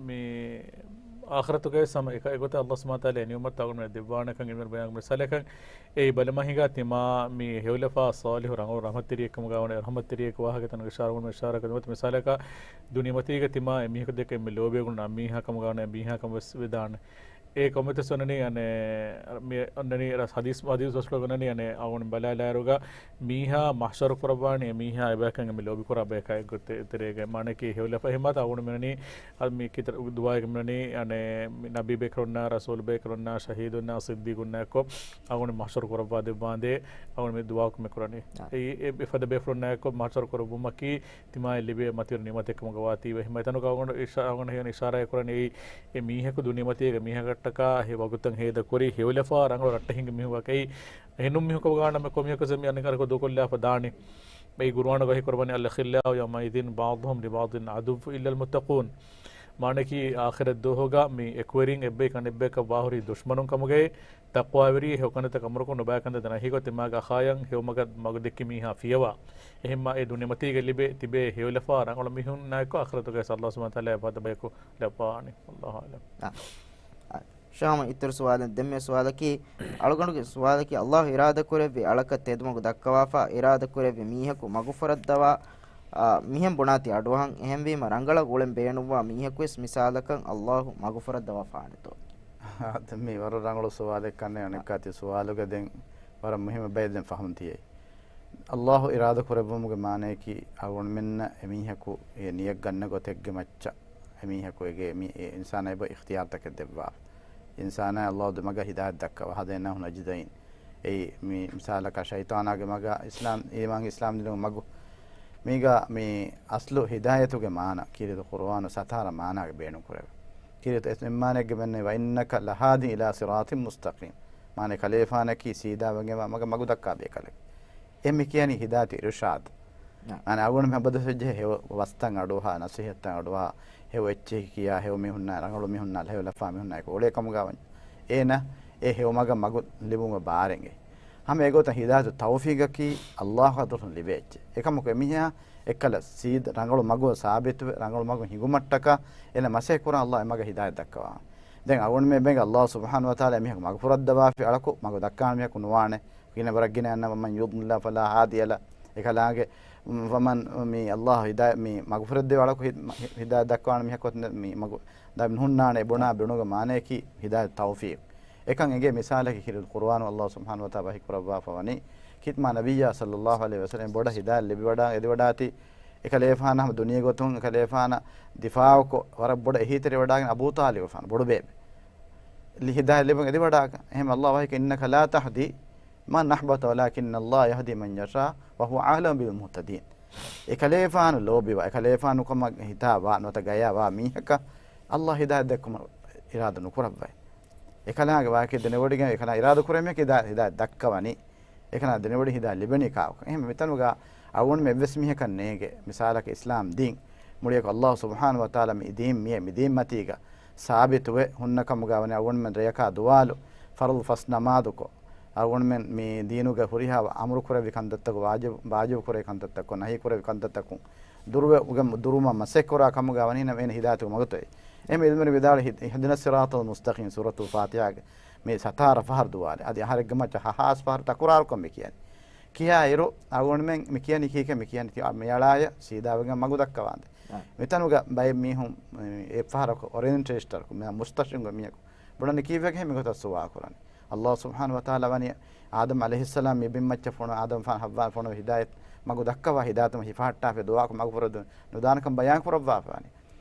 މި އާޚިރަތުގައި ސަމަ އެކަ އެގޮތަށް އައްލާހު ސުބްޙާނަހު ވަތަޢާލާ އެ ނިޢުމަތްތައް އަޅުގަނޑުމެންނަށް ދެއްވާނެކަން އިންވަރު ބަޔާން މިސާލަކަށް އެއީ ބަލިމަހިގަ ތިމާ މި ހެޔޮލަފާ ޞާލިޙު ރަނގަޅު ރަޙްމަތްތެރިއެއްކަމުގަ ވަނީ ރަޙްމަތްތެރިއެއްގެ ވާހަކަ ތަނުގެ އިޝާރަ މި އިޝާރަ ކަން މިސާލަކަށް ދުނިޔެމަތީގަ ތިމާ އެމީހަކު ދެކެ އެންމެ ލޯބިވެގެން އަންމީހާ ކަމުގަ ވަނީ އެމީހާ ކަމަށް ވެސް ވެދާނެ. އެ ކޮންމެތަސް އޮންނަނީ، އަނެ، މި އޮންނަނީ ރަސް ހަދީސް، ހަދީސް ބަސްކޮޅަކު އޮންނަނީ، އަނެ، އަވަން ބަލާލާއިރުގަ މީހާ މަޙްޝަރު ކުރައްވާނީ އެމީހާ އެބަޔަކަށް އެންމެ ލޯބިކުރާ ބަޔަކާ އެއްގޮތެ-، ތެރޭގަ މާނައަކީ ހެޔޮލަފާ އެހެންމާތާ އަވަން މިނަނީ، އަ، މި ކިތަ-، ދުޢާއެއް މިނަނީ، އަނެ، މި ނަބީ ބޭކަލުންނާ، ރަސޫލު ބޭކަލުންނާ، ޝަހީދުންނާ، ޞިއްދީޤުންނާ އެއްކޮށް އަވަން މަޙްޝަރު ކުރައްވާ ދެއްވާނދޭ، އަވަން މި ދުޢާކު މި ކުރަނީ. އާ. އެ، އެ، އެފަދަ ބޭފުޅުންނާ އެއްކޮށް މަޙްޝަރު ކުރައްވުމަކީ، ތިމާއަށް ލިބޭ މަތިވެރި ނިޢުމަތެއް ކަމުގަ ވާތީވެ. އެހެންމަ އެތަނުގަ އަޅުގަނޑު އިޝާ-، އަޅުގަނޑު އިޝާރާތް ކުރަނީ އެއީ، އެ މީހަކު ދުނިޔެމަތީގެ މީހަކަށްޓަކާ ހެޔޮ ވަގުތަށް ހޭދަކުރި، ހެޔޮލަފާ ރަނގަޅު ރައްޓެހިންގެ މީހަކަށް އެއީ، އެހެނުން މީހަކު ގާނަ މެ ކޮމިޔަކު ސެމި އަނެކަރަކު ދޫކޮށްލާފަ ދާނީ. އެއީ ގުރުއާނުގަ ވަޙީ ކުރައްވަނީ، الأخلاء يومئذ بعضهم لبعض عدو إلا المتقون. މާނައަކީ، އާޚިރަތް ދުވަހުގަ މި އެކުވެރިން އެއްބައި ކަން އެއްބަޔަކަށް ވާހުރީ ދުޝްމަނުން ކަމުގައި، ތަޤްވާވެރި ހެޔޮ ކަންތައް އަމުރަކުން ނުބައި ކަންތައް ދަނާ ހިގޮ ތިމާގެ އަޚާޔަން ހެޔޮމަގަށް މަގު ދެއްކި މީހާ ފިޔަވާ. އެހެންމާ އެ ދުނިޔެމަތީގަ ލިބޭ ތިބޭ ހެޔޮލަފާ ރަނގަޅު މީހުންނާއެކު އާޚިރަތުގައި އައްލާހު ސުބްޙާނަހު ވަތަޢާލާ އެފަދަ ބަޔަކު ލައްވާނީ. އައްލާހު އަޢްލަމް. އާ. އާ. ޝާމަ އިތުރު ސުވާލެއް ދެންމެ ސުވާލަކީ، އަޅުގަނޑުގެ ސުވާލަކީ، އައްލާހު އިރާދަކުރެއްވި އަޅަކަށް ތެދުމަގު ދައްކަވާފަ، އިރާދަކުރެއްވި މީހަކު މަގުފުރައްދަވާ، އާ، މިހެން ބުނާތީ އަޑުއަހަން. އެހެންވީމަ ރަނގަޅަށް އުޅެން ބޭނުންވާ މީހަކުވެސް މިސާލަކަށް އައްލާހު މަގުފުރައްދަވާފާނެތޯ؟ އާ، މީ ވަރަށް ރަނގަޅު ސުވާލެއް ކަންނޭ. އަނެއްކާ ތި ސުވާލުގަ ދެން ވަރަށް މުހިއްމު ބައެއް ދެން ފަހުމް ދިޔައީ. އައްލާހު އިރާދަ ކުރެއްވުމުގެ މާނަޔަކީ، އަޅުގަނޑުމެންނަށް އެމީހަކު އެ ނިޔަތް ގަންނަ ގޮތެއްގެ މައްޗަށް އެމީހަކު އެގޭ މި-، އެ އިންސާނާ އެބަ އިޚްތިޔާރުތަކެއް ދެއްވާފަ. އިންސާނާ އައްލާހު ދެމަގަށް ހިދާޔަތް ދައްކަވާ، وهديناه النجدين. އެއީ މި މިސާލަކަށް ޝައިޠާނާގެ މަގަށް އިސްލާމް، އީމާން އިސްލާމް ދިނުމަށް މަގު. މީގަ މި އަސްލު ހިދާޔަތުގެ މާނަ، ކީރިތި ޤުރުއާނު ސަތާރަ މާނާގެ ބޭނުން ކުރެވޭ. ކީރިތި އެ މާނައެއްގެ މެންނެ، وإنك لهادٍ إلى صراطٍ مستقيم. މާނަ ކަލޭފާނަކީ ސީދާވެގެންވާ މަގަށް މަގު ދައްކާ ބޭކަލެއް. އެ މި ކިޔަނީ ހިދާޔަތު އިރުޝާދު. ނާ. މާނަ އަޅުގަނޑު މި ބަދަސްވެއްޖެ ހެޔޮ ވަސްތައް އަޑުއަހާ، ނަސޭހަތްތައް އަޑުއަހާ، ހެޔޮ އެއްޗެހި ކިޔާ، ހެޔޮ މީހުންނާ، ރަނގަޅު މީހުންނާ، ހެޔޮލަފާ މީހުންނާ އެކު އުޅޭ ކަމުގަ ވަންޏާ. އޭނަ އެ ހެޔޮ މަގަށް މަގު ލިބުމުގެ ބާރެއް އެ. ހަމަ އެގޮތަށް ހިދާޔަތު ތައުފީގަކީ އައްލާހު ޙަޟްރަތުން ލިބޭ އެއްޗެއް. އެކަމަކު އެމީހާ އެއްކަލަ ސީދ-، ރަނގަޅު މަގު ސާބިތުވެ، ރަނގަޅު މަގު ހިނގުމަށްޓަކާ އޭނަ މަސައްކަތް ކުރާ އައްލާހު އެ މަގަށް ހިދާޔަތް ދައްކަވާ. ދެން އަޅުގަނޑުމެން އެބައިނގޭ އައްލާހު ސުބްޙާނަހު ވަތަޢާލާ އެމީހަކު މަގުފުރައްދަވާފި އަޅަކު މަގު ދައްކާނެ މީހަކު ނުވާނެ. ގިނަ ވަރަށް ގިނަ އަންނަ، ومن يضلل الله فلا هادي له. އެކަލާނގެ، މް، ފަމަން މި އައްލާހު ހިދާ-، މި މަގުފުރެއްދެވި އަޅަކު ހި-، މަ-، ހި-، ހިދާޔަތް ދައްކަވާނެ މީހަކު އޮތް މި މަގު ދާއިމް ނުހުންނާނެ. އެ ބުނާ ބުނުގެ މާނަޔަކީ ހިދާޔަތު ތައުފީޤު. އެކަން އެނގޭ މިސާލަކީ ކީރިތި ޤުރުއާނު އައްލާހު ސުބްޙާނަހު ވަތަޢާލާ ވަޙީ ކުރައްވާފަ ވަނީ، ކީރިތި މާ ނަބިއްޔާ ޞައްލައްލާހު ޢަލައިހި ވަސައްލަމް ބޮޑަށް ހިދާޔަތް ލިބިވަޑާ-، ލިބިވަޑާތީ، އެކަލޭފާނަށް ހަމަ ދުނިޔެ ގޮތުން އެކަލޭފާނަށް ދިފާޢުކޮށް ވަރަށް ބޮޑަށް އެހީތެރިވަޑާގެން އަބޫ ޠާލިބު ފާނު ބޮޑުބޭބެ. ލި-، ހިދާޔަތް ލިބުން އެދިވަޑާގަ. އެހެން އައްލާހު ވަޙީކޮށް، إنك لا تهدي من أحببت ولكن الله يهدي من يشاء وهو أعلم بالمهتدين. އެކަލޭފާނު ލޯބިވާ، އެކަލޭފާނު ކަމަށް ހިތާ ވާ، ނުވަތަ ގަޔާ ވާ މީހަކަށް އައްލާހު ހިދާޔަތް ދެއްކުމަށް އިރާދަ ނުކުރައްވައި. އެކަލާނގެ ވާހަކަ ދެނެވޮޑިގެން އެކަލާ އިރާދަ ކުރޭ މީހަކަށް ހިދާ-، ހިދާޔަތް ދައްކަވަނީ. އެކަނާ ދެނެވޮޑި ހިދާ ލިބެނީ ކާކު؟ އެހެން މިތަނުގަ އަޅުގަނޑުމެން އެއްވެސް މީހަކަށް ނޭނގެ. މިސާލަކަށް އިސްލާމް ދީން. މުޅިއަކު އައްލާހު ސުބްޙާނަހު ވަތަޢާލާ މި ދީން މިއެ، މި ދީން މަތީގަ ސާބިތުވެ ހުންނަ ކަމުގަ ވަނީ އަޅުގަނޑުމެން ރެޔަކާ ދުވާލު، ފަރުޟު ފަސް ނަމާދުކޮށް، އަޅުގަނޑުމެން މި ދީނުގެ ހުރިހާ އަމުރު ކުރެއްވި ކަންތައްތަކު، ވާޖިބު، ވާޖިބު ކުރެއްވި ކަންތައްތަކު، ނަހީ ކުރެއްވި ކަންތައްތަކުން ދުރުވެ، ދުރުވުމަށް މަސައްކަތް ކުރާ ކަމުގަ ވަނީ ނަމަ އޭނަ ހިދާޔަތުގެ މަގުތައް. އެހެން އިލްމުވެރިން ވިދާޅުވި، އިހްދިނައް ޞިރާޠަލް މުސްތަޤީމް ސޫރަތުލް ފާތިޙާގެ މި ސަތާރަ ފަހަރު ދުވާލި. އަދި އަހަރެއްގެ މައްޗަށް ހަ-، ހާސް ފަހަރު ތަކުރާރުކޮށް މި ކިޔަނީ. ކިޔާއިރު އަޅުގަނޑުމެން މި ކިޔަނީ ކީކޭ މި ކިޔަނީ ތި-، މި އަޅާޔަށް ސީދާވެގެން މަގު ދައްކަވާނދޭ. އާ. މިތަނުގަ ބައެއް މީހުން އެއްފަހަރަކު އޮރިއެންޓޭޝަނަކު، މި މުސްތަޝްރިޤުގެ މީހަކު ބުނަނީ ކީއްވެގެން މިގޮތަށް ސުވާލު ކުރަނީ؟ ﷲ ސުބްޙާނަހޫ ވަތަޢާލާ ވަނީ އާދަމް ޢަލައިހިއްސަލާމް މި ބިންމައްޗަށް ފޮނު އާދަމް ފާން ޙައްވާ ފޮނު ހިދާޔަތް މަގު ދައްކަވާ ހިދާޔަތު ހިފަހައްޓާފި ދުޢާކު މަގު ފުރެދުން ނުދާނެކަން ބަޔާން ކުރައްވާފަވަނީ.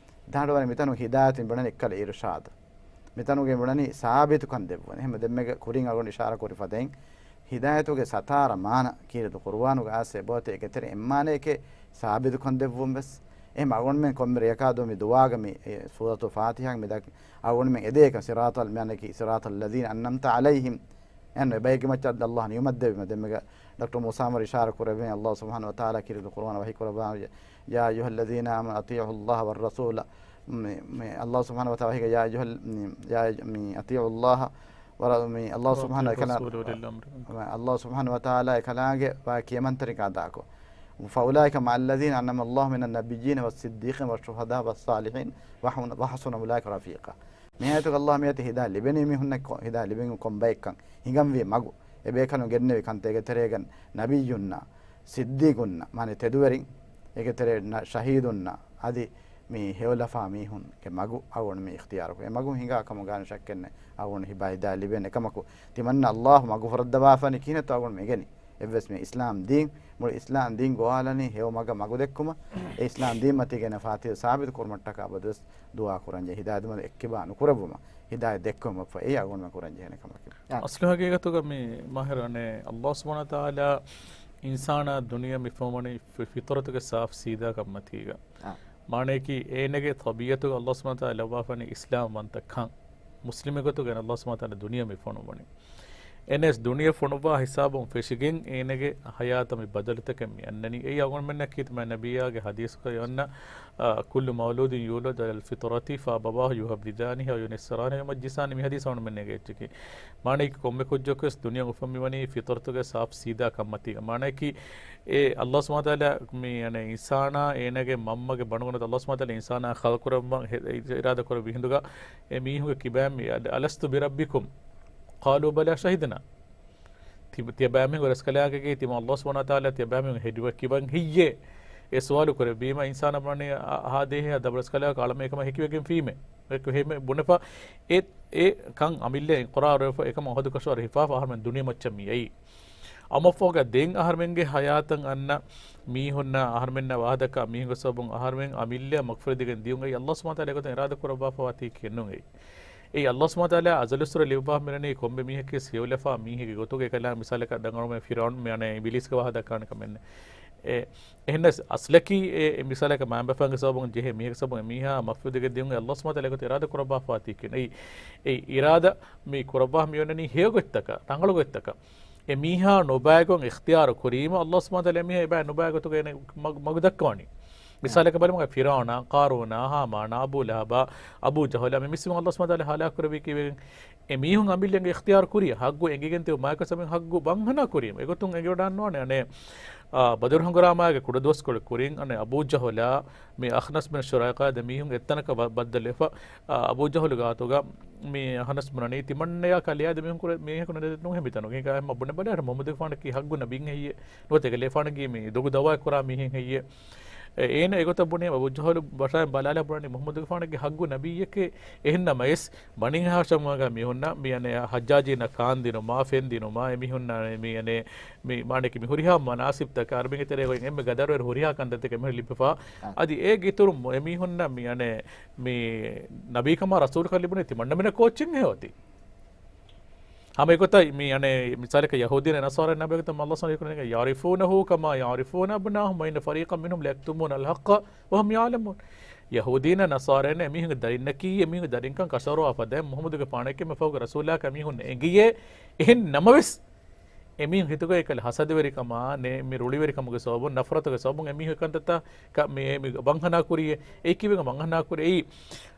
ދާނޑުވަނީ މިތަނު ހިދާޔަތު ބުނަނީ އެއްކަލަ އިރުޝާދު. މިތަނުގެ ބުނަނީ ސާބިތުކަން ދެއްވުން. އެހެން ދެންމެގެ ކުރިން އަޅުގަނޑު އިޝާރާ ކުރި ފަދައިން ހިދާޔަތުގެ ސަތާރަ މާނަ ކީރިތި ޤުރުއާނުގެ އާޔަތް އެބައޮތޭ އޭގެތެރޭ އެއްމާނައެކޭ ސާބިތުކަން ދެއްވުން ވެސް. އެހެން އަޅުގަނޑުމެން ކޮންމެ ރެޔަކާ ދުވަހު މި ދުޢާގަ މި، އެ، ސޫރަތުލް ފާތިޙާގަ މި ދައްކަ އަޅުގަނޑުމެން އެދޭކަން ޞިރާޠަލް، މި އަނެކީ ޞިރާޠަލް ލަޒީނަ އަންޢަމްތަ ޢަލައިހިމް. އެހެން އެބައެއްގެ މައްޗަށް ﷲ ނިޢުމަތް ދެއްވީމަ ދެންމެގަ ޑޮކްޓަރ މޫސާ ޢުމަރު އިޝާރާ ކުރެއްވި ﷲ ސުބްޙާނަހޫ ވަތަޢާލާ ކީރިތި ޤުރުއާން ވަޙީ ކުރައްވާ، يا أيها الذين آمنوا أطيعوا الله والرسول. މި، މި ﷲ ސުބްޙާނަހޫ ވަތަޢާލާ ވަޙީގަ يا أيها ال-، މި، يا، މި أطيعوا الله ور-، މި ﷲ ސުބްޙާނަހޫ ވަ أطيعوا އެކަލާ-، الرسول وأولي الأمر منكم. މި ﷲ ސުބްޙާނަހޫ ވަތަޢާލާ އެކަލާނގެ ވާ ކިޔަމަންތެރިކަން އަދާކޮށް. فأولئك مع الذين أنعم الله من النبيين والصديقين والشهداء والصالحين وحسن، وحسن أولئك رفيقا. މި އާޔަތުގަ ﷲ މިއޮތީ ހިދާޔަތް ލިބެނީ މީހުންނަށް ކޮ-، ހިދާޔަތް ލިބެން ކޮން ބައެއްކަން ހިނގަންވީ މަގު. އެބޭކަލުން ގެންނެވި ކަންތައް އޭގެ ތެރޭގަ ނަބިއްޔުންނާ، ސިއްދީޤުންނާ، މާނަ ތެދުވެރިން، އޭގެ ތެރޭ ނަ-، ޝަހީދުންނާ، އަދި މި ހެޔޮލަފާ މީހުންގެ މަގު އަޅުގަނޑު މި އިޚްތިޔާރުކުރި. އެ މަގު ހިނގާ ކަމުގަ ޝައްކެއް ނެތް. އަޅުގަނޑު ހިބާ ހިދާޔަތް ލިބެން އެކަމަކު ތިމަންނަ ﷲ މަގު ފުރައްދަވާފަނީ ކިހިނެއްތޯ އަޅުގަނޑު މި އިގެނީ. އެއްވެސް މި އިސްލާމް ދީން، މުޅި އިސްލާމް ދީން ގޮވާލަނީ ހެޔޮ މަގަށް މަގު ދެއްކުމަށް. އެ އިސްލާމް ދީން މަތީގެ ނަފާތި ސާބިތު ކުރުމަށްޓަކާ ބަދުވެސް ދުޢާ ކުރަންޖެހޭ. ހިދާޔަތު ދެއްކިބާ ނުކުރެއްވުމަށް. ހިދާޔަތު ދެއްކުމަށް އެއީ އަޅުގަނޑުމެން ކުރަންޖެހޭނެ ކަމަކީ. އަސްލު ހަގީގަތުގަ މި މާހިރު އަނެއް ﷲ ސުބްޙާނަހޫ ވަތަޢާލާ އިންސާނާ ދުނިޔެ މި ފޮނުވަނީ ފި-، ފިޠުރަތުގެ ސާފު ސީދާ ކަންމަތީގަ. އާ. މާނަޔަކީ އޭނަގެ ޠަބީޢަތުގަ ﷲ ސުބްޙާނަހޫ ވަތަޢާލާ ލައްވާފަނީ އިސްލާމްވަންތަކަން. މުސްލިމެއް ގޮތުގަ ﷲ ސުބްޙާނަހޫ ވަތަޢާލާ ދުނިޔެ މި ފޮނުވަނީ. އެނެސް ދުނިޔެ ފޮނުއްވާ ހިސާބުން ފެށިގެން އޭނަގެ ހަޔާތަށް މި ބަދަލުތަކެއް މި އަންނަނީ. އެއީ އަޅުގަނޑުމެންނަށް ކީރިތި ނަބިއްޔާގެ ޙަދީޘްގައި އޮންނަ، އާ، كل مولود يولد على الفطرة فأبواه يهودانه أو ينصرانه أو يمجسانه މި ޙަދީޘް އަޅުގަނޑުމެންނަށް އެނގޭ އެއްޗަކީ. މާނަޔަކީ ކޮންމެ ކުއްޖަކުވެސް ދުނިޔެ އުފަން މިވަނީ ފިޠުރަތުގެ ސާފު ސީދާ ކަންމަތީގަ. މާނަޔަކީ އެ ﷲ ސުބްޙާނަހޫ ވަތަޢާލާ މި އަނެއް އިންސާނާ އޭނަގެ މަންމަގެ ބަނޑުގަނޑު ﷲ ސުބްޙާނަހޫ ވަތަޢާލާ އިންސާނާ ޚަލްޤުކުރައްވަން ހެ-، އިރާދަ ކުރެއްވި ހިނދުގަ އެ މީހުންގެ ކިބައިން މި، ألست بربكم؟ قالوا بلى شهدنا. ތި-، ތިޔަބައިމީހުން ރަސްކަލާނގެ ތިމާ ﷲ ސުބްޙާނަހޫ ވަތަޢާލާ ތިޔަބައިމީހުން ހެދިވަ ކިބައިން ހެއްޔޭ؟ އެ ސުވާލު ކުރެއްވީމަ އިންސާނާ ބުނަނީ އާ، އާދޭހޭ ދަބަރަސްކަލާކަށް އަޅަމެން އެކަމަށް ހެކިވެގެންފީމޭ. އެކު ހެމެ ބުނެފަ އެ، އެ ކަން އަމިއްލަ އިޤްރާރުވެފަ އެކަމަށް އުހުދު ކަށަވަރު ހިފާފަ އަހަރުމެން ދުނިޔެ މައްޗަށް މި އައީ. އަމަފޯގަ ދެން އަހަރުމެންގެ ހަޔާތަށް އަންނަ މީހުންނާ އަހަރުމެންނާ ވާހަކަ މީހުންގެ ސަބަބުން އަހަރުމެން އަމިއްލަ މަގުފުރެދިގެން ދިޔުން އެއީ ﷲ ސުބްޙާނަހޫ ވަތަޢާލާ އެގޮތަށް އިރާދަ ކުރައްވާފަވާތީ ކިޔެއްނޫން އެއީ. އެއީ ﷲ ސުބްޙާނަހޫ ވަތަޢާލާ އަޒަލުއްސުރެ ލިޔުއްވާ މިރަނީ ކޮންމެ މީހަކީ ހެޔޮލަފާ މީހެއްގެ ގޮތުގަ އެކަލާ މިސާލަކަށް ދަނގަޅުމެ ފިރާން މި އަނެއް އިބިލީސްގެ ވާހަކަ ދައްކާނެ ކަމެއް ނެތް. އެ، އެހެންނަސް އަސްލަކީ އެ، އެ މިސާލަކަށް މައިންބަފައިންގެ ސަބަބުން ޖެހޭ މީހެއްގެ ސަބަބުން އެ މީހާ މަގުފުރެދިގެން ދިޔުން އެ ﷲ ސުބްޙާނަހޫ ވަތަޢާލާ އެގޮތަށް އިރާދަ ކުރައްވާފަވާތީ ކިޔެއްނޫން. އެއީ، އެ އިރާދަ މި ކުރައްވާ މިއޮންނަނީ ހެޔޮ ގޮތްތަކަށް، ރަނގަޅު ގޮތްތަކަށް. އެ މީހާ ނުބައިގޮތް އިޚްތިޔާރު ކުރީމަ ﷲ ސުބްޙާނަހޫ ވަތަޢާލާ އެ މީހާ އެބައި ނުބައި ގޮތުގައި އޭނަ މަގު، މަގު ދައްކަވަނީ. މިސާލަކަށް ބަލަމުގަ ފިރާނާ، ޤާރޫނާ، ހާމާނާ، އަބޫ ލަހަބާ، އަބޫ ޖަހުލާ މި މިސްކިތުން ﷲ ސުބްޙާނަހޫ ވަތަޢާލާ ހަލާކު ކުރެއްވީ ކީއްވެގެން؟ އެ މީހުން އަމިއްލައިގެން އިޚްތިޔާރު ކުރި ހައްގު އެނގިގެން ތިބި މާތްކަސް އަމިއްލަ ހައްގު ވަންހަނާ ކުރީމަ. އެގޮތުން އެނގިވަޑައިގަންނަވާނެ އަނެއް، އާ، ބަދުރު ހަނގުރާމާގެ ކުޑަދުވަސްކޮޅެއް ކުރިން އަނެއް އަބޫ ޖަހުލާ މި އަޚްނަސް ބިން ޝުރައިޤާ ދެ މީހުން އެއްތަނަކަށް ބަ-، ބައްދަލުވެފަ، އާ، އަބޫ ޖަހުލު ގާތުގަ މި އަޚްނަސް ބުނަނީ ތިމަންނަޔާ ކަލެޔާ ދެ މީހުން ކުރެ-، މީހަކު ނެދެއް ނޫންހޭ މިތަނުގަ. ހިނގާ އެހެން ބުނެ ބަލާ މުޙައްމަދުގެފާނަކީ ހައްގު ނަބީން ހެއްޔޭ؟ ނުވަތަ އެކަލޭފާނަކީ މި ދޮގު ދަވާއެއް ކުރާ މީހެއް ހެއްޔޭ؟ އެ، އޭނަ އެގޮތަށް ބުނީމަ އަބޫ ޖަހުލު ބަށައިން ބަލާލާ ބުނަނީ މުޙައްމަދުގެފާނެއްގެ ހައްގު ނަބިއްޔެކޭ. އެހެންނަމަވެސް، ބަނީ ހާޝިމްގަ މީހުންނަށް މި އަނެއް ހައްޖާޖީންނަށް ކާންދިނުމާ، ފެންދިނުމާ، އެ މީހުންނަށް މި އަނެއް މި މާނައަކީ މި ހުރިހާ މަނާސިބްތަކާ އަރަބިންގެ ތެރޭގައި އެންމެ ގަދަރުވެރި ހުރިހާ ކަންތައްތަކެއް އެމީހުން ލިބިފަ. އަ. އަދި އޭގެ އިތުރުން އެ މީހުންނަށް މި އަނެއް މި ނަބީކަމާ ރަސޫލުކަން ލިބުނީ ތިމަންނަމެނަށް ކޯއްޗެއްހޭ އޮތީ. ހަމަ އެގޮތަށް މި އަނެއް މިސާލަކަށް ޔަހޫދީން ނަޞާރާ ނަބީގެ ތަން ﷲ ސުބްޙާނަހޫ ވަތަޢާލާ ކުރެން يعرفونه كما يعرفون أبناءهم وإن فريقا منهم ليكتمون الحق وهم يعلمون. ޔަހޫދީން ނަޞާރާއިން އެމީހުންގެ ދަރިންނަކީ، އެމީހުންގެ ދަރިންކަން ކަށަވަރުވާ ފަދައިން މުޙައްމަދުގެފާނަކީ މިފަހުގެ ރަސޫލާކަށް އެމީހުން އެނގިއޭ. އެހެން ނަމަވެސް، އެމީހުން ހިތުގައި ކަލަ ހަސަދަވެރިކަމާ، ނޭ، މި ރުޅިވެރިކަމުގެ ސަބަބުން، ނަފްރަތުގެ ސަބަބުން އެމީހުން އެކަންތައްތައް ކަ-، މި، މި ވަންހަނާ ކުރިޔޭ. އެއީ ކީއްވެގެން ވަންހަނާ ކުރީ؟ އެއީ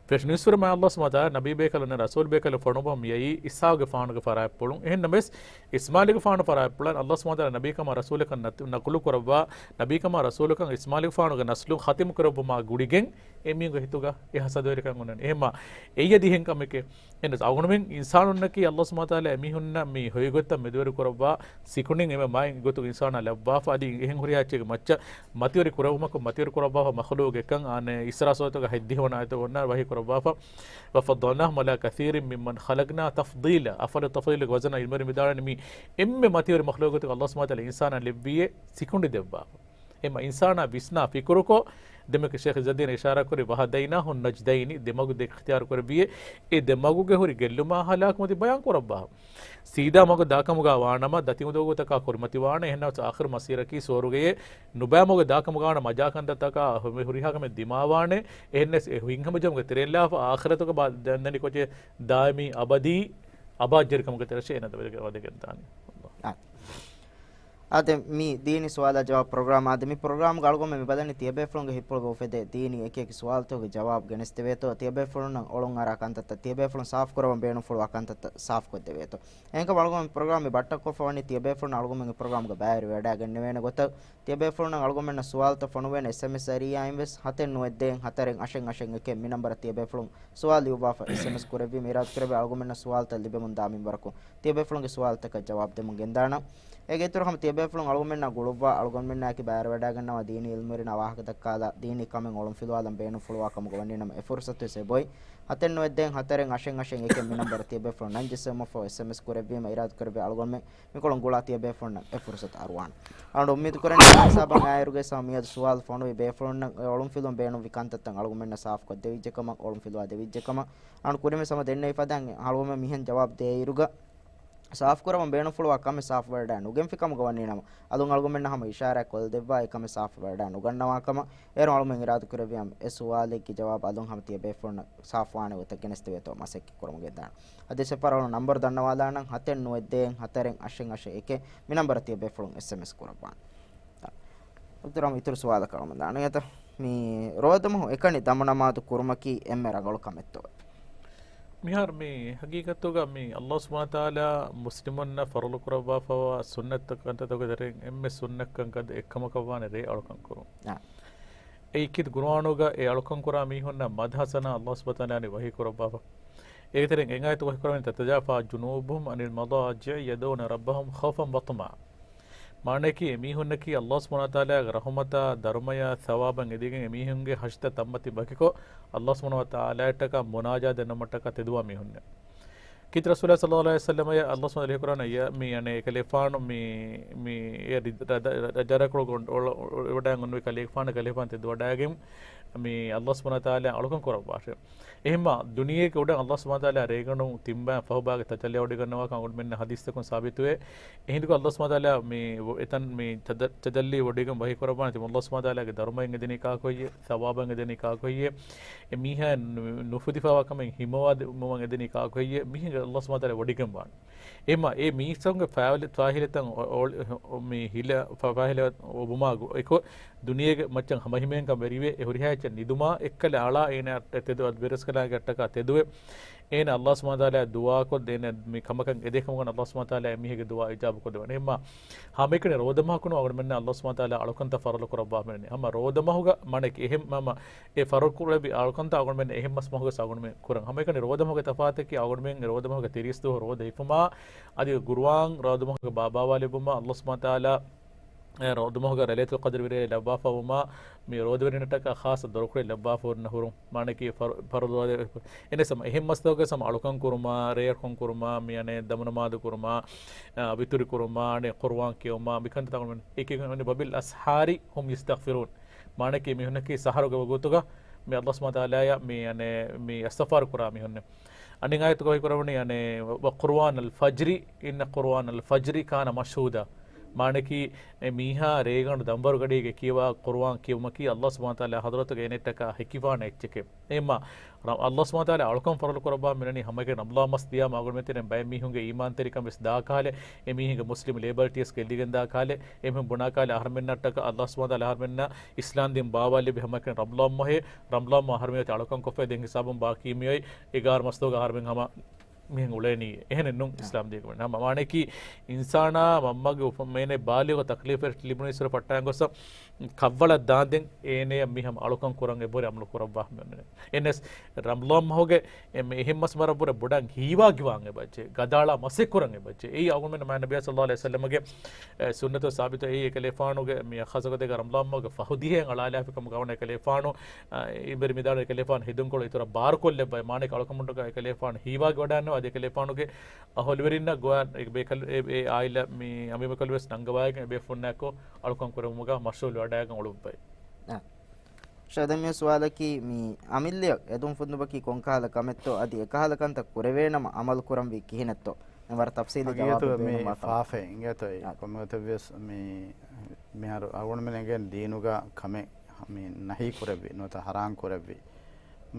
ފެށުނީސްފުރެ މާ އައްލާހު ސުބްޙާނަހު ވަތަޢާލާ ނަބީބޭކަލުންނެއް ރަސޫލުބޭކަލުން ފޮނުވަން މިއައީ އިސްޙާޤުގެފާނުގެ ފަރާތްޕުޅުން. އެހެންނަމަވެސް، އިސްމާޢީލުގެފާނު ފަރާތްޕުޅަށް އައްލާހު ސުބްޙާނަހު ވަތަޢާލާ ނަބީކަމާ ރަސޫލަކަށް ނަތި-، ނަޤުލު ކުރައްވާ، ނަބީކަމާ ރަސޫލުކަން އިސްމާޢީލުގެފާނުގެ ނަސްލުން ޚަތިމު ކުރެއްވުމާ ގުޅިގެން އެމީހުންގެ ހިތުގަ އެ ހަސަދަވެރިކަން އޮންނަނީ. އެހެންމާ އެއްޔަށް ދިހެން ކަމެކޭ. އެހެންނަމަވެސް އަޅުގަނޑުމެން އިންސާނުންނަކީ އައްލާހު ސުބްޙާނަހު ވަތަޢާލާ އެމީހުންނަށް މި ހޮވި ގޮތަށް މެދުވެރި ކުރައްވާ ސިކުނޑިން އެންމެ މާތް ގޮތުގަ އިންސާނާ ލައްވާފަ، އަދި އެހެން ހުރިހާ އެއްޗެއްގެ މައްޗަށް މަތިވެރި ކުރެވުމަކުން މަތިވެރި ކުރައްވާފަ މަޚްލޫޤެއްކަން. އާނ، އިސްރާ ސޫރަތުގަ ހަތްދިހަ ވަނަ އާޔަތުގަ އޮންނާނެ ވަޙީ ކުރައްވާފަ، وَفَضَّلْنَاهُمْ عَلَى كَثِيرٍ مِّمَّنْ خَلَقْنَا تَفْضِيلًا. އަފްޢަލު ތަފްޟީލުގެ ވަޒަނާ ޢިލްމުވެރިން ވިދާޅުވަނީ މި އެންމެ މަތިވެރި މަޚްލޫޤުތަކުން އައްލާހު ސުބްޙާނަހު ވަތަޢާލާ އިންސާނާ ލެއްވިއޭ ސިކުނޑި ދެއްވާފަ. އެމަ އިންސާނާ ވިސްނާ ފިކުރުކޮށް، ދެމެކެ ޝޭޚް އިޒްޒައްދީން އިޝާރާ ކުރި، وَهَدَيْنَاهُ النَّجْدَيْنِ، ދެ މަގު ދެ އިޚްތިޔާރު ކުރެއްވިއޭ، އެ ދެ މަގުގެ ހުރި ގެއްލުމާ ހަލާކު މަތި ބަޔާން ކުރައްވާފަ. ސީދާ މަގު ދާކަމުގަ ވާނަމަ، ދަތި އުނދަގޫތަކާ ކުރިމަތިވާނެ. އެހެންނަމަވެސް އާޚިރު މަސީރަކީ ސުވަރުގެއޭ. ނުބައި މަގު ދާކަމުގަ ވާނަމަ، މަޖާކަންތައްތަކާ ހުރިހާ ކަމެއް ދިމާވާނެ. އެހެންނަމަވެސް އެ ހިތްހަމަޖެހުމުގެ ތެރެއިން ލާފަ އާޚިރަތުގަ ބާ-، ދެންނެވި ކޯޗެއް ދާއިމީ އަބަދީ އަބާއްޖެރިކަމުގެ ތެރެއަށޭ އޭނަ ވަދެގެންދާނީ. އާ. އާދެ، މި ދީނީ ސުވާލާ ޖަވާބު ޕްރޮގްރާމް. އާދެ، މި ޕްރޮގްރާމްގަ އަޅުގަނޑުމެން މި ބަލަނީ ތިޔަބޭފުޅުންގެ ހިތްޕުޅުގަ އުފެދޭ ދީނީ އެކި އެކި ސުވާލުތަކުގެ ޖަވާބު ގެނެސްދެވޭތޯ، ތިޔަބޭފުޅުންނަށް އޮޅުން އަރާ ކަންތައްތައް، ތިޔަބޭފުޅުން ސާފުކުރައްވަން ބޭނުންފުޅުވާ ކަންތައްތައް ސާފުކޮށްދެވޭތޯ. އެހެންކަމުން އަޅުގަނޑު މި ޕްރޮގްރާމް މި ބައްޓަންކޮށްފަ ވަނީ ތިޔަބޭފުޅުންނަށް އަޅުގަނޑުމެންގެ ޕްރޮގްރާމްގަ ބައިވެރިވެވަޑައިގެންނެވޭނެ ގޮތަށް. ތިޔަބޭފުޅުންނަށް އަޅުގަނޑުމެންނަށް ސުވާލުތައް ފޮނުވޭނެ އެސްއެމްއެސް ޒަރީއާއިން ވެސް ހަތެއް ނުވައެއް ދޭއް ހަތަރެއް އަށެއް އަށެއް އެކެއް މި ނަންބަރަށް ތިޔަބޭފުޅުން ސުވާލު ލިޔުއްވާފަ އެސްއެމްއެސް ކުރެއްވީމަ އިރާދަކުރެއްވި އަޅުގަނޑުމެންނަށް ސުވާލުތައް ލިބެމުންދާ މިންވަރަކުން ތިޔަބޭފުޅުންގެ ސުވާލުތަކަށް ޖަވާބު ދެމުން ގެންދާނަން. އޭގެ އިތުރު ހަމަ ތިޔަބޭފުޅުން އަޅުގަނޑުމެންނާ ގުޅުއްވާ އަޅުގަނޑުމެންނާއެކީ ބައިވެރިވަޑައިގަންނަވާ ދީނީ އިލްމުވެރިންނާ ވާހަކަ ދައްކާލާ ދީނީ ކަމެއް އޮޅުންފިލުވާލަން ބޭނުންފުޅުވާ ކަމުގަ ވަނީނަމަ އެ ފުރުސަތު ވެސް އެބޮތް. ހަތެއް ނުވައެއް ދޭއް ހަތަރެއް އަށެއް އަށެއް އެކެއް މި ނަންބަރަށް ތިޔަބޭފުޅުން ނަން ޖެއްސެވުމަށްފަހު އެސްއެމްއެސް ކުރެއްވީމަ އިރާދަކުރެއްވި އަޅުގަނޑުމެން މިކޮޅުން ގުޅާ ތިޔަބޭފުޅުންނަށް އެ ފުރުސަތު އަރުވާނެ. އަޅުގަނޑު އުއްމީދު ކުރަނީ ހިސާބަށް އާއިރުގައި ހަމަ މިއަދު ސުވާލު ފޮނުވި ބޭފުޅުންނަށް އެ އޮޅުންފިލުވަން ބޭނުންވި ކަންތައްތައް އަޅުގަނޑުމެންނަށް ސާފުކޮށްދެވިއްޖެ ކަމަށް، އޮޅުންފިލުވާ ދެވިއްޖެ ކަމަށް. އަޅުގަނޑު ކުރިންވެސް ހަމަ ދެންނެވި ފަދައިން އަޅުގަނޑުމެން މިހެން ޖަވާބު ދޭއިރުގަ ސާފުކުރައްވަން ބޭނުންފުޅުވާ ކަމެއް ސާފުވެވަޑައި ނުގެންފި ކަމުގަ ވަނީނަމަ، އަޅުގަނޑުމެންނަށް ހަމަ އިޝާރާތް ކޮށްދެއްވާ އެކަމެއް ސާފުވެވަޑައި ނުގަންނަވާ ކަމަށް. އޭރު އަޅުގަނޑުމެން އިރާދަކުރެއްވިއަމް އެ ސުވާލެއްގެ ޖަވާބު އަލުން ހަމަ ތިޔަބޭފުޅުންނަށް ސާފުވާނެ ގޮތަށް ގެނެސްދެވޭތޯ މަސައްކަތް ކުރަމުން ގެންދާނަން. އަދި ސެފަރަށް ނަންބަރު ދަންނަވާލާނަން، ހަތެއް ނުވައެއް ދޭއް ހަތަރެއް އަށެއް އަށެއް އެކެއް މި ނަންބަރަށް ތިޔަބޭފުޅުން އެސްއެމްއެސް ކުރައްވާނެ. އިތުރަށް އިތުރު ސުވާލަކަށް އަޅުގަނޑު ދާނަން. އެތަ މި ރޯދަމަހު އެކަނި ދަމުނަމާދު ކުރުމަކީ އެންމެ ރަނގަޅު ކަމެއްތޯ؟ މިހާރު މި ހަގީގަތުގަ މި އައްލާހު ސުބްޙާނަހު ވަތަޢާލާ މުސްލިމުންނަށް ފަރުޟު ކުރައްވާފައިވާ ސުންނަތް ކަންތައްތަކުގެ ތެރެއިން އެންމެ ސުންނަތްކަން ކަންތައް އެއްކަމަކަށް ވާނެ ރޭ އަޅުކަން ކުރުން. އާ. އެއީ ކީރިތި ގުރުއާނުގަ އެ އަޅުކަން ކުރާ މީހުންނަށް މަދްހަ ސަނާ އައްލާހު ސުބްޙާނަހު ވަތަޢާލާ ވަޙީ ކުރައްވާފަ. އޭގެ ތެރެއިން އެން އާޔަތު ވަޙީ ކުރައްވަނީ، تتجافى جنوبهم عن المضاجع يدعون ربهم خوفا وطمعا. މާނައަކީ، އެމީހުންނަކީ އައްލާހު ސުބްޙާނަހު ވަތަޢާލާގެ ރަޙުމަތާ، ދަރުމަޔާ، ޘަވާބަށް އެދިގެން އެމީހުންގެ ހަށިތައް ތަންމަތި ބަކިކޮށް، އައްލާހު ސުބްޙާނަހު ވަތަޢާލާއަށްޓަކާ މުނާޖާ ދެންނެވުމަށްޓަކާ ތެދުވާ މީހުންނެއް. ކީރިތި ރަސޫލާ ޞައްލައްލާހު ޢަލައިހި ވަސައްލަމަ އައްލާހު ސުބްޙާނަހު ވަތަޢާލާ ވަޙީ ކުރައްވަނީ، މި އަނެއް އެކަލޭގެފާނު މި، މި އެ ރަ-، ރަ-، ރަ-، ރަ-، ރަޖަރަކުޅު ގޮނޑު އޮޅ-، އޮޅ-، އެވަޑައިގެން އޮންނެވި ކަލޭގެފާނަށް ކަލޭގެފާނު ތެދުވަޑައިގެން މި އައްލާހު ސުބްޙާނަހު ވަތަޢާލާ އަޅުކަން ކުރައްވާށޭ. އެހެންމާ، ދުނިޔޭގެ އުޑަށް އައްލާހު ސުބްޙާނަހު ވަތަޢާލާ ރޭގަނޑު ތިން ބައި ފަހު ބައިގެ ތަޖައްލީ ވޮޑިގަންނަވާކަން އަޅުގަނޑުމެންނަށް ޙަދީޘްތަކުން ސާބިތުވޭ. އެހިނދުގަ އައްލާހު ސުބްޙާނަހު ވަތަޢާލާ މި އެތަން މި ތަޖަ-، ތަޖައްލީ ވޮޑިގެން ވަޙީ ކުރައްވާނެ ތިމަން އައްލާހު ސުބްޙާނަހު ވަތަޢާލާގެ ދަރުމައިން އެދެނީ ކާކު ހެއްޔޭ؟ ޘަވާބަށް އެދެނީ ކާކު ހެއްޔޭ؟ އެ މީހާ ނު-، ނުފުދިފައިވާ ކަމެއް ހިމަވާ ދެ-، މުވަން އެދެނީ ކާކު ހެއްޔޭ؟ މިހެން އައްލާހު ސުބްޙާނަހު ވަތަޢާލާ ވޮޑިގެން ވާނެ. އެހެންމާ، އެ މީސްތަކުންގެ ފާހިލަ-، ފާހިލަތައް އޮ-، އޮ-، މި ހިލަ-، ފާ-، ފާހިލަ އޮ-، އޮބުމާ ގު-، އެކު، ދުނިޔޭގެ މައްޗަށް ހަމަހިމޭންކަން ވެރިވެ، އެ ހުރިހާ އެއްޗެއް ނިދުމާ އެއްކަލަ އަޅާ އޭނަ ތެދު އަދި ބެރަސްކަލާނގެ އަށްޓަކާ ތެދުވެ، އޭނަ އައްލާހު ސުބްޙާނަހު ވަތަޢާލާ ދުޢާކޮށް ދޭނެ މި ކަމަކަށް އެދޭ ކަމަކަށް އައްލާހު ސުބްޙާނަހު ވަތަޢާލާ އެ މީހެއްގެ ދުޢާ އިޖާބަ ކޮށްދެވޭނެ. އެހެންމާ، ހަމައެކަނި ރޯދަ މަހަކުނު އަޅުގަނޑުމެންނަށް އައްލާހު ސުބްޙާނަހު ވަތަޢާލާ އަޅުކަންތައް ފަރުޟު ކުރައްވާފަ މިނެ. ހަމަ ރޯދަ މަހުގަ މާނައަކީ އެހެން ހަމަ އެ ފަރުޟު ކުރެއްވި އަޅުކަންތައް އަޅުގަނޑުމެން އެހެން މަސް މަހުގަ އަޅުގަނޑުމެން ކުރަން. ހަމައެކަނި ރޯދަ މަހުގެ ތަފާތަކީ އަޅުގަނޑުމެން ރޯދަ މަހުގެ ތިރީސް ދުވަހު ރޯދަ ހިފުމާ، އަދި ގުރުއާން ރޯދަ މަހުގެ ބާބާވާ ލިބުމާ، އައްލާހު ސުބްޙާނަހު ވަތަޢާލާ އެ ރޯދަ މަހުގަ ލައިލަތުލް ޤަދްރު ވިރޭ ލައްވާފަ ވުމާ، މި ރޯދަވެރިންނަށްޓަކާ ޚާއްޞަ ދޮރުކުޅެއް ލައްވާފަ ހުރިން ހުރުން. މާނައަކީ ފަރު-، ފަރުޟު ވާދެ-، އެނެސް ހަމަ އެހެން މަސްތަކުގަ ހަމަ އަޅުކަން ކުރުމާ، ރޭ އަޅުކަން ކުރުމާ، މި އަނެއް ދަމުނަމާދު ކުރުމާ، އާ، ވިތުރި ކުރުމާ، އަނެއް ޤުރުއާން ކިޔުމާ، މިކަންތައް ތަކުން އެކީ، ވަބިލް އަސްޙާރި ހުމް ޔަސްތަޣްފިރޫން. މާނައަކީ މީހުންނަކީ ސަހަރުގެ ވަގުތުގަ މި އައްލާހު ސުބްޙާނަހު ވަތަޢާލާއަށް މި އަނެއް މި އިސްތިޣްފާރު ކުރާ މީހުންނެއް. އަނެއް އާޔަތުގަ ވަޙީ ކުރައްވަނީ އަނެއް، "وَقُرْآنَ الْفَجْرِ إِنَّ قُرْآنَ الْفَجْرِ كَانَ مَشْهُودًا." މާނައަކީ، އެ މީހާ ރޭގަނޑު ދަންވަރުގަޑީގަ ކިޔަވާ ޤުރުއާން ކިޔުމަކީ ﷲ ސުބްޙާނަހޫ ވަތަޢާލާ ޙަޟްރަތުގަ އޭނައަށްޓަކާ ހެކިވާނެ އެއްޗެކޭ. އެހެންމާ، ރަ-، ﷲ ސުބްޙާނަހޫ ވަތަޢާލާ އަޅުކަން ފަރުޟު ކުރައްވާ މިނަނީ ހަމައެކަނި ރަމަޟާން މަސް ދިޔާމަ އަޅުގަނޑުމެން ތެރެއިން ބައެއް މީހުންގެ އީމާންތެރިކަން ވެސް ދާ ކަހަލަ، އެ މީހުންގެ މުސްލިމް ލޭބަލްޓީ ވެސް ގެއްލިގެން ދާ ކަހަލަ، އެމީހުން ބުނާ ކަހަލަ އަހަރުމެންނަށްޓަކާ ﷲ ސުބްޙާނަހޫ ވަތަޢާލާ އަހަރުމެންނަށް އިސްލާމް ދީން ބާވާލެއްވި ހަމައެކަނި ރަމަޟާން މަހޭ، ރަމަޟާން މަހު އަހަރުމެން އަޅުކަން ކޮށްފައި ދެން ހިސާބުން ބާކީ މިއޮތް އެގާރަ މަސްތޯގަ އަހަރުމެން ހަމަ މިހެން އުޅޭނީ. އެހެނެއް ނޫން އާ. އިސްލާމް ދީނުގަ ވަނީ. ހަމަ މާނައަކީ އިންސާނާ މަންމަގެ އުފަ-، މޭނެ ބާލިޣު ތަކްލީފަށް ލިބުނު އިސްރަ ފައްޓާން ގޮސް ކައްވަޅަށް ދާންދެން އޭނަޔަށް މި ހަމަ އަޅުކަން ކުރަން އެބަހުރި އަމަލު ކުރައްވާ މި އޮންނަނީ. އެންނެސް ރަމަޟާން މަހުގެ އެ މި އެހެން މަސް ވަރަށް ވުރެ ބޮޑަށް ހީވާގިވާން އެބަޖެ، ގަދައަޅާ މަސެއް ކުރަން އެބަޖެ. އެއީ އަޅުގަނޑުމެން މާ ނަބިއްޔާ ޞައްލަﷲު ޢަލައިހި ވަސައްލަމަގެ، އެ، ސުންނަތު ސާބިތު. އެއީ އެކަލޭފާނުގެ މި ޚާއްޞަކޮށް ދެގަ ރަމަޟާން މަހުގެ ފަހު ދިހައިން އަޅާލާފި ކަމުގަ ވަނަ އެކަލޭފާނު، އަ، އިބަރި މިދާޅު އެކަލޭފާނު ހެދުންކޮޅު އިތުރަށް ބާރުކޮށްލެއްވައި މާނައަކީ އަޅުކަމުންޓަކާ އެކަލޭފާނު ހީވާގި ވަޑާންނެވި. އަދި އެކަލޭފާނުގެ އަހުލުވެރިންނަށް ގޮވާ އެ ބޭކަލު-، އެ، އެ އާއިލާ މި އަމިއްލަ ކަލުވެސް ނަންގަވާގެން އެ ބޭފުޅުންނާއެކު އަޅުކަން ކުރެވުމުގަ މަޝްޣޫލު ވެވަޑައިގެން އުޅުއްވައި. އާ. ޝައިދަ މި ސުވާލަކީ މި އަމިއްލަ އެދުން ފުންދުމަކީ ކޮންކަހަލަ ކަމެއްތޯ އަދި އެކަހަލަ ކަންތައް ކުރެވޭނަމަ އަމަލު ކުރަންވީ ކިހިނެއްތޯ؟ ވަރަށް ތަފްސީލީ ހަގީގަތުގަ ޖަވާބެއް މި ބޭނުންވާފަ. ފާފައެއް އިނގޭތޯ އެއީ. އާ. ކޮންމެ ގޮތެއްވިޔަސް މި މިހާރު އަޅުގަނޑުމެން އެނގޭނެ ދީނުގަ ކަމެއް މި ނަހީ ކުރެއްވި ނުވަތަ ހަރާން ކުރެއްވި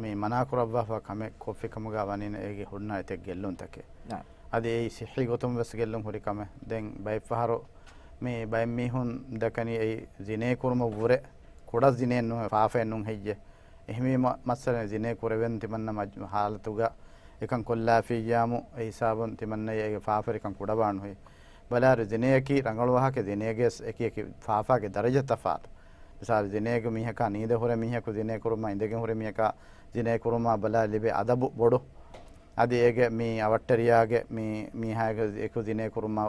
މި މަނާ ކުރައްވާފަ ކަމެއް ކޮށްފި ކަމުގަ ވަނީނަ އޭގެ ހުންނަ އެތެއް ގެއްލުންތަކެއް. އާ. އަދި އެއީ ސިއްހީ ގޮތުން ވެސް ގެއްލުން ހުރި ކަމެއް. ދެން ބައެއްފަހަރު މި ބައެއް މީހުން ދައްކަނީ އެއީ ޒިނޭ ކުރުމަށް ވުރެ ކުޑަ ޒިނޭއެއް ނޫން، ފާފައެއް ނޫން ހެއްޔެ؟ އެހެންވީމަ މައްސަލަ ޒިނޭ ކުރެވެން ތިމަންނަ މަޖް-، ހާލަތުގަ އެކަން ކޮށްލާފިއްޔާމު އެ ހިސާބުން ތިމަންނަޔަށް އޭގެ ފާފަރިކަން ކުޑަވާން ހުއި. ބަލާއިރު ޒިނޭއަކީ ރަނގަޅު ވާހަކަ، ޒިނޭގެ އެކި އެކި ފާފާގެ ދަރަޖަ ތަފާތު. މިސާލު ޒިނޭގެ މީހަކާ ނީދަ ހުރެ މީހަކު ޒިނޭ ކުރުމާ އިނދެގެން ހުރި މީހަކާ ޒިނޭ ކުރުމާ ބަލާ ލިބޭ އަދަބު ބޮޑު. އަދި އޭގެ މި އަވަށްޓެރިޔާގެ މި މީހާގެ އެކު ޒިނޭ ކުރުމާ،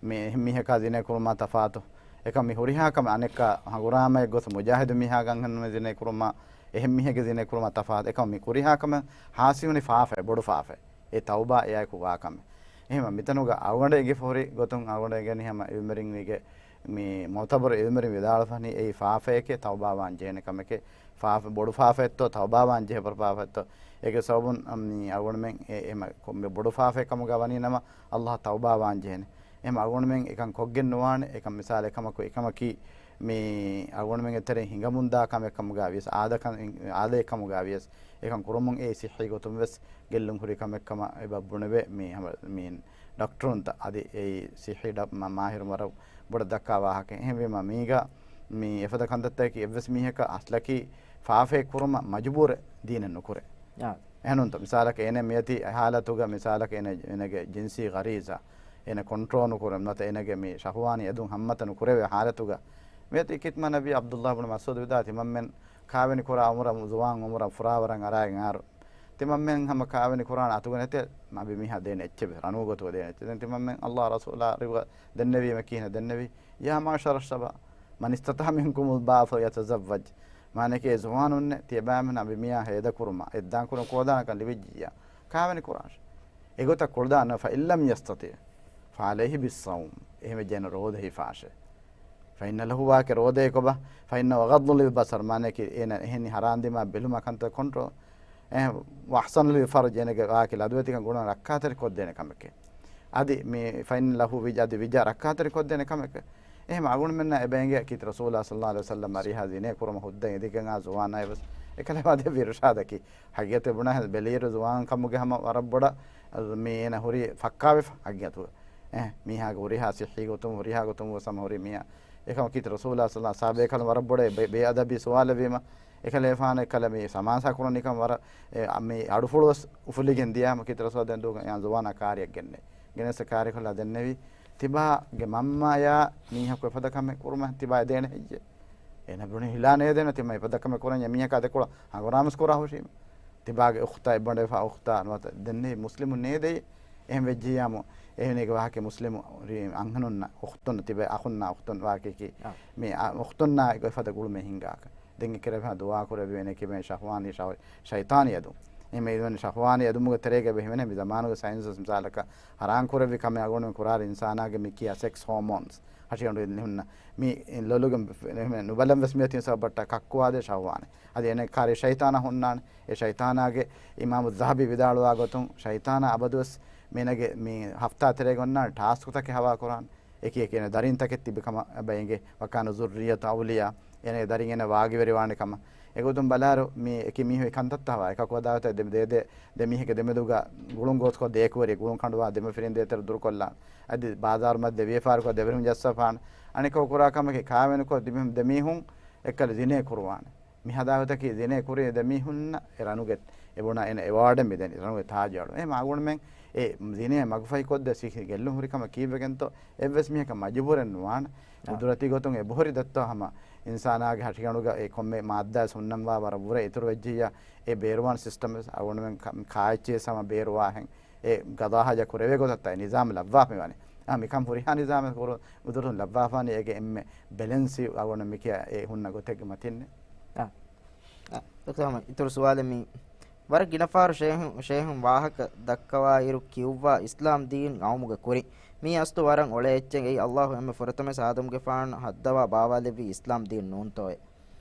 މި އެހެން މީހަކާ ޒިނޭ ކުރުމާ ތަފާތު. އެކަމް މި ހުރިހާ ކަމެއް އަނެއްކާ ހަނގުރާމައެއް ގޮސް މުޖާހިދު މީހާގެ އަންހެނުން ޒިނޭ ކުރުމާ، އެހެން މީހެއްގެ ޒިނޭ ކުރުމާ ތަފާތު. އެކަމް މި ހުރިހާ ކަމެއް ހާސިލުވުނީ ފާފައެއް، ބޮޑު ފާފައެއް. އެ ތައުބާ އެއާއެކު ވާ ކަމެއް. އެހެންވީމަ މިތަނުގަ އަޅުގަނޑަށް އެނގިފަ ހުރި ގޮތުން އަޅުގަނޑަށް އެނގެނީ ހަމަ އިލްމުވެރިންގެ މި މުޢުތަބަރު އިލްމުވެރިން ވިދާޅުވަނީ އެއީ ފާފައެކޭ، ތައުބާވާން ޖެހޭނެ ކަމެކޭ. ފާފަ، ބޮޑު ފާފައެއްތޯ، ތައުބާވާން ޖެހޭ ބޮޑު ފާފައެއްތޯ. އޭގެ ސަބަބުން، އަމް، މި އަޅުގަނޑުމެން އެ، އެ މަ-، ކޮ-، މި ބޮޑު ފާފައެއް ކަމުގަ ވަނީ ނަމަ، ﷲ ތައުބާވާން ޖެހޭނެ. އެހެން އަޅުގަނޑުމެން އެކަން ކޮށްގެން ނުވާނެ. އެކަން މިސާލެއް ކަމަކު، އެކަމަކީ މި އަޅުގަނޑުމެންގެ ތެރެއިން ހިނގަމުންދާ ކަމެއް ކަމުގަ ވިޔަސް، އާދަކަން، އާދައެއް ކަމުގަ ވިޔަސް، އެކަން ކުރުމުން އެއީ ސިއްހީ ގޮތުން ވެސް ގެއްލުން ހުރި ކަމެއް ކަމަށް އެބަ ބުނެވޭ މި ހަމަ، މި ޑޮކްޓަރުންތައް އަދި އެއީ ސިއްހީ ޑަ-، މަ-، މާހިރު ވަރަށް ބޮޑަށް ދައްކާ ވާހަކަ. އެހެންވީމަ މީގަ މި އެފަދަ ކަންތައްތަކަކީ އެއްވެސް މީހަކަށް އަސްލަކީ ފާފައެއް ކުރުމަށް މަޖުބޫރެއް ދީނެއް ނުކުރޭ. އާ. އެހެނުންތަ؟ މިސާލަކަށް އޭނަ މިއޮތީ އެ ހާލަތުގަ މިސާލަކަށް އޭނަ، އޭނަގެ ޖިންސީ ޣަރީޒާ އޭނަ ކޮންޓްރޯލް ނުކުރެ ނުވަތަ އޭނަގެ މި ޝަހުވާނީ އެދުން ހައްމަތައް ނުކުރެވޭ ހާލަތުގަ މިއޮތީ ކިތަންމެ ނަބީ ޢަބްދުﷲ ބުނު މަސްޢޫދު ވިދާ ތިމަންމެން ކާވެނި ކުރާ އުމުރަށް، ޒުވާން އުމުރަށް ފުރާވަރަށް އަރާގެން އާރު ތިމަންމެން ހަމަ ކާވެނި ކުރާނެ އަތުގަ ނެތޭ ނަބި މީހާ ދޭނެ އެއްޗެއް ވެސް، ރަނޫ ގޮތުގަ ދޭނެ އެއްޗެއް. ދެން ތިމަންމެން ﷲ ރަސޫލާ އަރިހުގަ ދެންނެވީމަ ކިހިނެއް ދެންނެވީ؟ يا معشر الشباب من استطاع منكم الباءة فليتزوج. މާނައަކީ އޭ ޒުވާނުންނޭ ތިޔަބައިމީހުން ނަބި މީހާ ހޭދަކުރުމަށް އެއްދާން ކުރަން ކޯދާނަކަން ލިބިއްޖިއްޔާ ކާވެނި ކުރާށޭ. އެގޮތަށް ކުޅަދާނަ، فإن لم يستطع فعليه بالصوم. އެހެންވެއްޖެއްޔާ ރޯދަ ހިފާށޭ. فإن له ވާކި ރޯދައެކޮބާ، فإنه أغض للبصر، މާނައަކީ އޭނަ އެހެން ހަރާން ދިމާ ބެލުމާ ކަންތައް ކޮންޓްރޯލް، އެ، وأحصن للفرج، އޭނަގެ ވާކި ލަދުވެތިކަން ގުނަ ރައްކާތެރި ކޮށްދޭނެ ކަމެކޭ. އަދި މި، فإن له وجاء، އަދި ވިޖާ ރައްކާތެރި ކޮށްދޭނެ ކަމެކޭ. އެހެން އަޅުގަނޑުމެންނަށް އެބަ އެނގޭ ކީރިތި ރަސޫލާ ޞައްލަﷲު ޢަލައިހި ވަސައްލަމް އަރިހާ ޒިނޭ ކުރުމަށް ހުއްދަ އިނދިގެން އާ ޒުވާނާއެވެސް އެކަލޭ ވާދެއްވި އިރުޝާދަކީ. ހަގީގަތެއް ބުނާ ހެން ބެލިއިރު ޒުވާން ކަމުގެ ހަމަ ވަރަށް ބޮޑަށް މި އޭނަ ހުރީ ފައްކާވެފަ ހަގީގަތުގަ. އެ، މީހާގެ ހުރިހާ ސިއްހީ ގޮތުން، ހުރިހާ ގޮތުން ގޮސް ހަމަ ހުރި މީހާ. އެކަމަކީ ރަސޫލާ ޞައްލަﷲ ސާބޭކަލުން ވަރަށް ބޮޑަށް ބޭ-، ބޭއަދަބީ ސުވާލެއްވީމަ، އެކަލޭފާނު އެކަލަ މި ސަމާސާ ކުރަނީ ކަމަށް ވަރަށް، އެ، މި އަޑުފުޅު ވެސް އުފުލިގެން ދިޔާމަ ކީރިތި ރަސޫލާ ދެން ދޫ ޔާ ޒުވާނާ ކާރިއަށް ގެންނޭ. ގެނެސް ކާރި ކޮށްލާ ދެންނެވި. ތިބާގެ މަންމަޔާ މީހަކު އެފަދަ ކަމެއް ކުރުމަށް ތިބާ އެދޭނެ ހެއްޔޭ؟ އޭނަ ބުނި ހިލާ ނޭދޭނެ ތިމަ އެފަދަ ކަމެއް ކުރަންޏާ މީހަކާ ދެކޮޅަށް ހަނގުރާމަސް ކުރާ ހުށީމަ. ތިބާގެ އުޚްތާ އެއްބަނޑެފާ އުޚްތާ ނުވަތަ ދެންނެވި މުސްލިމުން ނޭދެއީ. އެހެން ވެއްޖިއްޔާމު، އެހެނީގެ ވާހަކަ މުސްލިމު ރީ-، އަންހެނުންނަށް އުޚްތުން ތިބެ އަޚުންނާ އުޚްތުން ވާކީކީ، އާ. މި އަ-، އުޚްތުންނާ އެފަދަ ގުޅުމެއް ހިނގާކަށް. ދެން އެކިރެފާ ދުޢާ ކުރެއްވި އޭނަ ކިބެން ޝަހްވާނީ ޝަހް-، ޝައިޠާނީ އަދު. އެހެން މި ދުވަނީ ޝަހްވާނީ އަދުމުގެ ތެރޭގަ އެބަ ހިމެނޭ މި ޒަމާނުގެ ސައިންސް ވެސް މިސާލަކަށް ހަރާން ކުރެއްވި ކަމެއް އަޅުގަނޑުމެން ކުރާ އިންސާނާގެ މި ކިޔާ ސެކްސް ހޯމޯންސް. ހަށިގަނޑު ހުންނަ މި ލޮލުގެ ނުބަލަން ވެސް މިއޮތީ ސަބަބަށްޓަ ކައްކުވާދޭ ޝަހްވާނެ. އަދި އޭނަ ކާރި ޝައިޠާނާ ހުންނާނެ. އެ ޝައިޠާނާގެ އިމާމު ޒަހަބީ ވިދާޅުވާ ގޮތުން ޝައިޠާނާ އަބަދުވެސް މީނަގެ މި ހަފްތާ ތެރޭގަ އޮންނާނެ ޓާސްކުތަކެއް ހަވާ ކުރާނެ. އެކި އެކި އޭނަ ދަރިން ތަކެއް ތިބި ކަމަށް އެބަ އެނގޭ. ވަކާނަ ޒުއްރިއްޔަތު އައުލިޔާ، އޭނަގެ ދަރިން އޭނަ ވާގިވެރިވާނެ ކަމަށް. އެގޮތުން ބަލާއިރު، މި އެކި މީހުން އެ ކަންތައްތައް ހަވާ އެކަކު ހަދާގޮތަށް ދެ، ދޭ، ދޭ، ދެ މީހެއްގެ ދެމެދުގަ ގުޅުން ގޯސްކޮށް ދޭކުވެރި ގުޅުން ކަނޑުވާ ދެމަފިރިން ދޭތެރެ ދުރުކޮށްލާން. އަދި ބާޒާރު މައްދެ ވިޔަފާރިކޮށް ދެވެރިން ޖައްސަފާން. އަނެކަކު ކުރާ ކަމަކީ ކާވެނިކޮށް ދެމީހުން، ދެމީހުން އެއްކަލަ ޒިނޭ ކުރުވާނެ. މި ހަދާގޮތަކީ ޒިނޭ ކުރި ދެމީހުންނަށް އެ ރަނުގެ އެ ބުނާ އޭނަ އެވާޑެއް މިދެނީ ރަނުގެ ތާޖު އަޅު. އެހެމަ އަގުންމެން އެ ޒިނޭ މަގުފަހިކޮށްދޭ ސިހި ގެއްލުން ހުރި ކަމަށް ކީއްވެގެންތޯ؟ އެއްވެސް މީހަކަށް މަޖުބޫރެއް ނުވާނެ. އާ. ޤުދުރަތީ ގޮތުން އެ ބޮހޮރި ދައްތޯ ހަމަ އިންސާނާގެ ހަށިގަނޑުގަ އެ ކޮންމެ މާއްދާ ހުންނަންވާ ވަރަށް ވުރެ އިތުރު ވެއްޖިއްޔާ އެ ބޭރުވާން ސިސްޓަމް ވެސް އަގުންމެން ކަ، ކާއެއްޗިޔަސް ހަމަ ބޭރުވާހެން އެ ގަޟާ ހާޖަ ކުރެވޭ ގޮތަށް ތައް ނިޒާމް ލައްވާފަ މިވާނެ. އާ، މިކަން ހުރިހާ ނިޒާމެއް ކުރު، އުދުރުން ލައްވާފާނީ އޭގެ އެންމެ ބެލެންސި އަގުން މިކިޔާ އެ ހުންނަ ގޮތެއްގެ މަތިންނޭ. އާ. އާ، ޑޮކްޓަރ އަހްމަދު، އިތުރު ސުވާލެއް މި. ވަރަށް ގިނަ ފަހަރު ޝޭހުން، ޝޭހުން ވާހަކަ ދައްކަވާއިރު ކިޔުއްވާ އިސްލާމް ދީން އައުމުގެ ކުރިން. މީ އަސްލު ވަރަށް އޮޅޭ އެއްޗެއް. އެއީ އައްލާހު އެންމެ ފުރަތަމަ އާދަމްގެފާނު ހައްދަވާ ބާވާލެއްވީ އިސްލާމް ދީން ނޫންތޯއޭ؟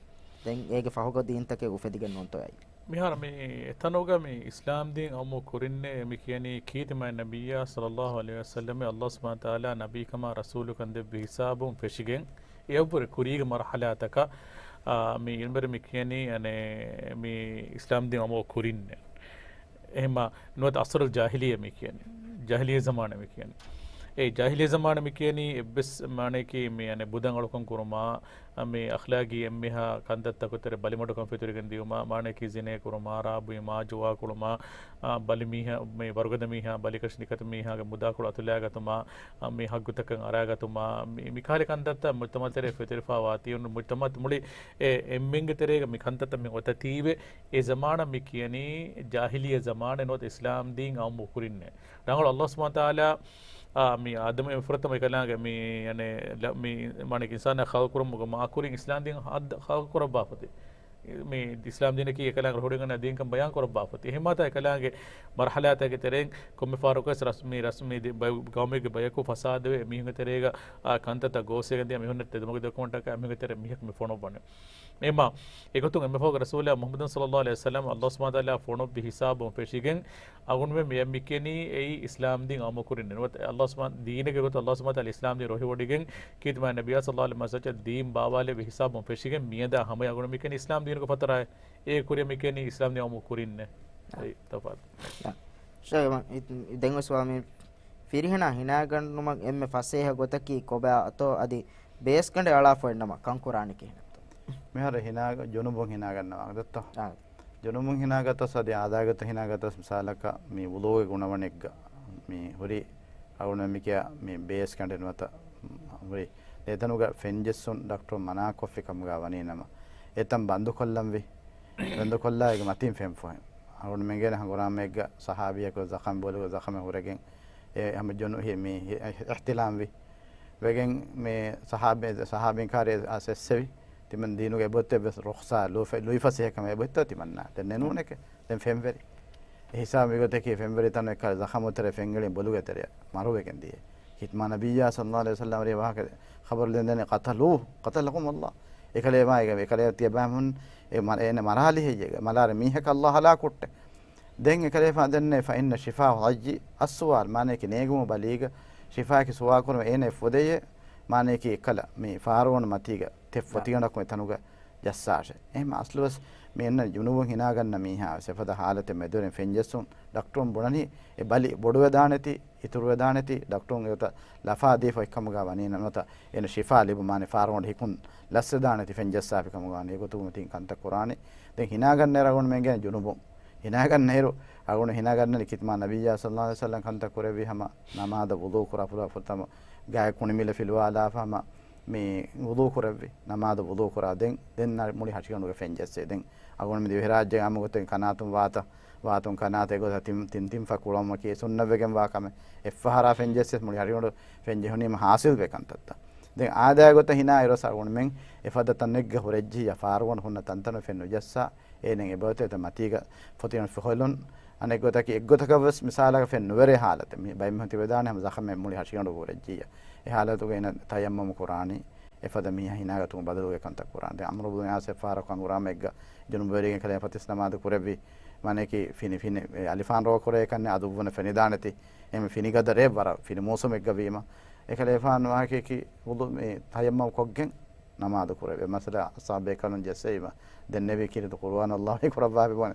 ދެން އޭގެ ފަހުގަ ދީންތަކެއް އުފެދިގެން ނޫންތޯއޭ؟ މިހާރު މި އެތަނުގަ މި އިސްލާމް ދީން އައުމު ކުރިންނޭ މި ކިޔަނީ ކީރިތި މާތް ނަބިއްޔާ ޞައްލައްލާހު ޢަލައިހި ވަސައްލަމަށް އައްލާހު ސުބްޙާނަހު ވަތަޢާލާ ނަބީކަމާ ރަސޫލުކަން ދެއްވި ހިސާބުން ފެށިގެން އެއަށްވުރެ ކުރީގެ މަރުޙަލާތަކަށް، އާ، މި އިންވެރި މި ކިޔަނީ، އަނެ، މި އިސްލާމް ދީން އައުމު ކުރިންނޭ. އެހެމަ ނުވަތަ ޢަޞްރުލް ޖާހިލިއްޔާ މި ކިޔަނީ. ޖާހިލިއްޔާ ޒަމާނަށް މި ކިޔަނީ. އެ ޖާހިލިއްޔާ ޒަމާނަށް މި ކިޔަނީ އެއްވެސް މާނަޔަކީ މި އަނެއް ބުދަން އަޅުކަން ކުރުމާ، މި އަޚްލާގީ އެންމެހާ ކަންތައްތަކު ތެރޭ ބަލިމަޑުކަން ފެތުރިގެން ދިޔުމާ، މާނަޔަކީ ޒިނޭ ކުރުމާ، ރާ ބުއިމާ، ޖުވާ ކުޅުމާ، އާ، ބަލި މީހާ، މި ވަރުގަދަ މީހާ، ބަލިކަށި ނިކަތު މީހާގެ މުދާކޮޅު އަތުލައިގަތުމާ، އާ، މި ހައްގުތަކަށް އަރާގަތުމާ، މި، މި ކަހަލަ ކަންތައްތައް މުޖްތަމަޢު ތެރޭ ފެތުރިފާ ވާތީ އޮންނަ މުޖްތަމަޢު މުޅި އެ އެންމެންގެ ތެރޭގަ މި ކަންތައްތައް މި އޮތަތީވެ، އެ ޒަމާނަށް މި ކިޔަނީ ޖާހިލިއްޔާ ޒަމާނެއް ނުވަތަ އިސްލާމް ދީން އައުމު ކުރިންނޭ. ރަނގަޅު އައްލާހު ސުބްޙާނަހު ވަތަޢާލާ، އާ، މި އާދަމް އެންމެ ފުރަތަމަ އެކަލާނގެ މި، އަނެ، ލަ، މި މާނަ އިންސާނާ ޚަލްޤު ކުރުމުގެ މާ ކުރިން އިސްލާމް ދީން ހައްދަ ޚަލްޤު ކުރައްވާފަތި. މި އިސްލާމް ދީނަކީ އެކަލާނގެ ރުހުޑިގަންނަ ދީންކަން ބަޔާން ކުރައްވާފަތި. އެހެންމާތާ އެކަލާނގެ މަރުޙަލާތަކެއް ތެރެއިން ކޮންމެ ފަހަރަކުވެސް ރަސްމީ، ރަސްމީ ދި، ބަ، ގައުމެއްގެ ބަޔަކު ފަސާދަވެ، މީހުންގެ ތެރޭގަ، އާ، ކަންތައްތައް ގޯސްވެގެން ދިޔަ މީހުންނަށް ތެދުމަގު ދެއްކުމަށްޓަކާ މީހުންގެ ތެރޭ މީހަކު މި ފޮނުއްވަނީ. އެމާ، އެގޮތުން އެންމެ ފަހުގެ ރަސޫލާ މުޙައްމަދު ޞައްލައްލާހު ޢަލައިހި ވަސައްލަމަ އައްލާހު ސުބްޙާނަހު ވަތަޢާލާ ފޮނުއްވި ހިސާބުން ފެށިގެން، އަގުންވެ މިއަށް މި ކިޔަނީ އެއީ އިސްލާމް ދީން އައުމު ކުރިން ނުވަތަ އައްލާހު ސުބްޙާނަ، ދީނެއްގެ ގޮތުން އައްލާހު ސުބްޙާނަހު ވަތަޢާލާ އިސްލާމް ދީން ރުހިވޮޑިގެން ކީރިތި މާތް ނަބިއްޔާ ޞައްލައްލާހު ޢަލައިހި ވަސައްލަމަ ދީން ބާވާލެއްވި ހިސާބުން ފެށިގެން މިއަދާ ހަމަޔަށް އަގުން މި ކިޔަނީ އިސްލާމް ދީނުގެ ފަތަރާއޭ. އޭގެ ކުރިއަށް މި ކިޔަނީ އިސްލާމް ދީން އައުމު ކުރިންނޭ. އާ. އެއީ ތަފާތު. އާ. ޝޭޚް، ދެން ވެސް ވާ މި ފިރިހެނާ ހިނާގަންނުމަށް އެންމެ ފަސޭހަ ގޮތަކީ ކޮބާ އަތޯ އަދި ބޭސްގަނޑެއް އަޅާފަ އޮތްނަމަ ކަންކުރާނީ ކިހިނެއްތޯ؟ މިހާރު ހިނާ، ޖުނުބުން ހިނާގަންނަވާ ގޮތްތޯ؟ އާ. ޖުނުބުން ހިނާގަތަސް އަދި އާދައިގަތަށް ހިނާގަތަސް މިސާލަކަށް މި ވުޟޫގެ ގުނަވަނެއްގަ މި ހުރި އަޅުގަނޑު މިކިޔާ މި ބޭސްގަނޑެއް ނުވަތަ ހުރި އެތަނުގަ ފެންޖެއްސުން ޑޮކްޓަރު މަނާކޮށްފި ކަމުގަ ވަނީ ނަމަ، އެތަން ބަންދުކޮށްލަންވީ. ބަންދުކޮށްލާ އޭގެ މަތީން ފެން ފޮހެން. އަޅުގަނޑުމެން ގޭނެ ހަނގުރާމައެއްގަ ޞަޙާބީއަކު ޒަޚަމް ބޮލުގަ ޒަޚަމެއް ހުރެގެން އެ ހަމަ ޖުނު، މި އިޙްތިލާމްވި. ވެގެން މި ޞަޙާބީ، ޞަޙާބީން ކާރި އަސް އެއްސެވި. ތިމަން ދީނުގެ އެބައޮތް އެއްވެސް ރުޚްޞާ، ލުއިފަ، ލުއިފަސޭހަކަމެއް އެބައޮތްތޯ ތިމަންނާ؟ ދެން ނެނޫނެކެ. ދެން ފެންވެރި. އެ ހިސާބު މިގޮތަކީ ފެންވެރި ތަނު އެއްކަލަ ޒަޚަމު ތެރެ ފެންގަޅި ބޮލުގެ ތެރެއަށް މަރުވެގެން ދިޔަ. ކީރިތި މާތް ނަބިއްޔާ ޞައްލައްލާހު ޢަލައިހި ވަސައްލަމަ ވަރި ވާހަކަ ޚަބަރު ދެން ދެނީ، قتلوه، قتلهم الله. އެކަލޭ ވާ، އެކަލޭ ތިޔަބައިމީހުން އެ މަ، އޭނަ މަރާލި ހެއްޔޭ؟ މަރާލި މީހަކަށް ﷲ ހަލާކު ކޮށްޓޭ. ދެން އެކަލޭފާ ދެންނެވި، فإن شفاه العيي السؤال، މާނަޔަކީ ނޭގުމު ބަލީގަ ޝިފާއަކީ ސުވާލު ކުރުމެއް. އޭނަ އެ ފުދެޔޭ، މާނަޔަކީ އެއްކަލަ މި ފާރުވަނު މަތީގަ ތެއް ފޮތިގަނޑަކުން އެތަނުގަ ޖައްސާށޭ. އެހެން އަސްލުވެސް މި އެންނަ ޖުނުބުން ހިނާގަންނަ މީހާ ވެސް އެފަދަ ހާލަތެއް މެދުވެރިން ފެންޖެއްސުން ޑޮކްޓަރުން ބުނަނީ އެ ބަލި ބޮޑުވެދާނެތީ، އިތުރުވެދާނެތީ، ޑޮކްޓަރުން އެގޮތަށް ލަފާ ދީފަ އޮތްކަމުގަ ވަނީ ނަމަ، ނުވަތަ އޭނަ ޝިފާ ލިބުމާ ފާރުގަނޑު ހިކުން ލަސްވެދާނެތީ ފެންޖައްސާފި ކަމުގަ ވަނީ. އެގޮތުގަ މި ތިން ކަންތައް ކުރާނީ. ދެން ހިނާގަންނައިރު އަޅުގަނޑުމެން ގެން ޖުނުބުން ހިނާގަންނައިރު، އަޅުގަނޑު ހިނާގަންނަނީ ކީރިތި މާތް ނަބިއްޔާ ޞައްލައްލާހު ޢަލައިހި ވަސައްލަމަ ކަންތައް ކުރެއްވި ހަމަ ނަމާދަށް ވުޟޫ ކުރާ ފުރަ ފުރަތަމަ ގާތް ކުނި މިލަ ފިލުވާލާފަ ހަމަ މި ވުޟޫ ކުރެއްވި، ނަމާދަށް ވުޟޫ ކުރާ ދެން، ދެން ނަ، މުޅި ހަށިގަނޑުގަ ފެންޖެއްސޭ. ދެން އަޅުގަނޑު މި ދިވެހިރާއްޖޭގެ އާއްމު ގޮތުން ކަނާތުން ވާތަ، ވާތުން ކަނާތަށް އެގޮތަށް ތިން، ތިން، ތިން ފަ ކުޅައުމަކީ ސުންނަތްވެގެން ވާ ކަމެއް. އެއްފަހަރާ ފެންޖެއްސެސް މުޅި ހަށިގަނޑު ފެންޖެހުނީމަ ހާސިލްވޭ ކަންތައްތައް. ދެން އާދައިގެ ގޮތަށް ހިނާ އިރުވެސް އަޅުގަނޑުމެން އެފަދަ ތަނެއްގަ ހުރެއްޖިއްޔާ ފާރުގަނޑު ހުންނަ ތަންތަނުން ފެން ނުޖައްސާ، އޭނައަށް އެބައޮތޭ މަތީގަ ފޮތިގަނޑު ފޮހެލުން. އަނެއް ގޮތަކީ، އެއްގޮތަކަށް ވެސް މިސާލަކަށް ފެން ނުވެރޭ ހާލަތެއް. މި ބައެއް މީހުން ތިބެދާނެ ހަމަ ޒަޚަމެއް މުޅި ހަށިގަނޑު ހުރެއްޖިއްޔާ. އެ ހާލަތުގަ އޭނަ ތަޔައްމަމު ކުރާނީ. އެފަދަ މީހާ ހިނާގަތުމަށް ބަދަލުގަ ކަންތައް ކުރާނެ. ދެން ޢަމްރު ބުނު ޢާޞް އެއްފަހަރަކު ހަނގުރާމައެއްގަ ޖުނުބުވެރިގެން ކަލޭ ފަތިސް ނަމާދު ކުރެއްވި. މާނަޔަކީ ފިނި، ފިނި، އެ އަލިފާން ރޯ ކުރޭ ކަންނެ އަދުއްވުނަ ފެނިދާނެތީ. އެހެން ފިނިގަދަރޭ ވަރަށް ފިނި މޫސުމެއްގަ ވީމަ، އެކަލޭފާނު ވާހަކައަކީ ވުޟޫ މި ތަޔައްމަމް ކޮށްގެން ނަމާދު ކުރެވޭ. މަސަލަ އަޞްޙާބޭކަލުން ޖެއްސެވީމަ ދެންނެވީ ކީރިތި ޤުރުއާން ﷲ ގެ ކުރައްވާފި ބުނެ.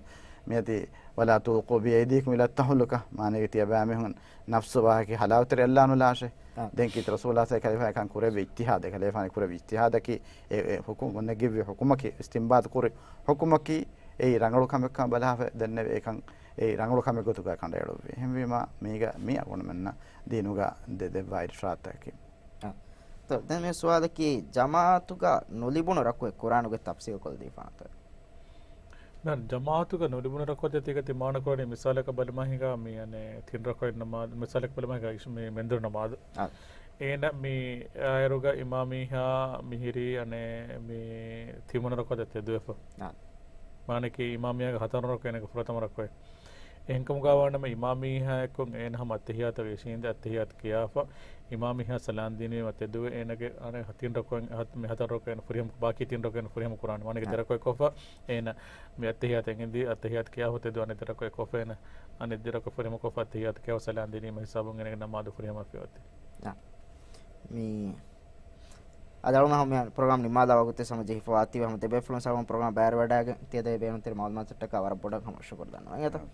މިއަދި "ولا تلقوا بأيديكم إلى التهلكة" މާނައަކީ ތިޔަބައިމީހުން ނަފްސު ވާހަކަ ހަލާވަތެރި އައްލާނުލާށޭ. އާ. ދެން ކީރިތި ރަސޫލާ ސައި ކަލޭފާ އެކަން ކުރެއްވި އިޖްތިހާދެއް. ކަލޭފާނި ކުރެއްވި އިޖްތިހާދަކީ އެ، އެ ޙުކުމް ނެގިއްވި ޙުކުމަކީ، އިސްތިންބާޠު ކުރި ޙުކުމަކީ އެއީ ރަނގަޅު ކަމެއްކަން ބަލާފަ ދެންނެވި އެކަން އެއީ ރަނގަޅު ކަމެއް ގޮތުގަ ކަނޑައެޅުއްވި. އެހެންވީމަ މީގަ މި އަޅުގަނޑުމެންނަށް ދީނުގަ ދެ ދެއްވާ އިރުޝާދުތަކަކީ. އާ. ތޯ، ދެން މި ސުވާލަކީ، ޖަމާޢަތުގަ ނުލިބުނު ރަކުއެއް ކުރާނުގެ ތަފްސީލު ކޮށްދީފާނެތޯ؟ ދެން ޖަމާޢަތުގަ ނުލިބުނު ރަކުވަތެއް ތީގަ ތި މާނަ ކުރަނީ މިސާލަކަށް ބަލަމާ ހިނގާ މި އަނެއް ތިން ރަކުވަތް ނަމާދު، މިސާލަކަށް ބަލަމާ ހިނގާ އިޝް މި މެންދުރު ނަމާދު. އާ. އޭނަ މި އާއިރުގަ އިމާމީހާ މިހިރީ އަނެއް މި ތިންވަނަ ރަކުވަތަށް ތެދުވެފަ. އާ. މާނައަކީ އިމާމީހާގެ ހަތަރު ރަކުވަތް އޭނަގެ ފުރަތަމަ ރަކުވަތް. އެހެންކަމުގަ ވާނަމަ އިމާމީހާ އެއްކޮށް އޭނަ ހަމަ އައްތަޙިއްޔާތުގަ އިށީނދެ އައްތަޙިއްޔާތު ކިޔާފަ، އިމާމީހާ ސަލާން ދިނީމަ ތެދުވެ އޭނަގެ އަނެއް ތިން ރަކުވަތް އަހަ-، މި ހަތަރު ރަކުވަތް ފުރިހަމަ، ބާކީ ތިން ރަކުވަތް ފުރިހަމަ ކުރާނެ. މާނައަކީ ދެ ރަކުވަތް ކޮށްފަ އޭނަ މި އައްތަޙިއްޔާތު އެނގިދީ އައްތަޙިއްޔާތު ކިޔާފަ ތެދުވެ އަނެއް ދެ ރަކުވަތް ކޮށްފަ އޭނަ އަނެއް ދެ ރަކުވަތް ފުރިހަމަ ކޮށްފަ އައްތަޙިއްޔާތު ކިޔާފަ ސަލާން ދިނީމަ ހިސާބުން އޭނަގެ ނަމާދު ފުރިހަމަވެފަ އޮތީ. އާ. މި އަދި އަޅުގަނޑު މި ޕްރޮގްރާމް ނިންމާލާ ވަގުތެއް ހަމަ ޖެހިފަވާތީވެ ހަމަ ދެބޭފުޅުން ސަބަބުން ޕްރޮގްރާމް ބައިވެރިވަޑައިގެން ތިޔަ ދެ ބޭނުންތެރި މައުލޫމާތުތައްޓަކާ ވަރަށް ބޮޑަށް ހަމަ ޝުކުރު ދަންނަވަން. އެތަ؟ އާ.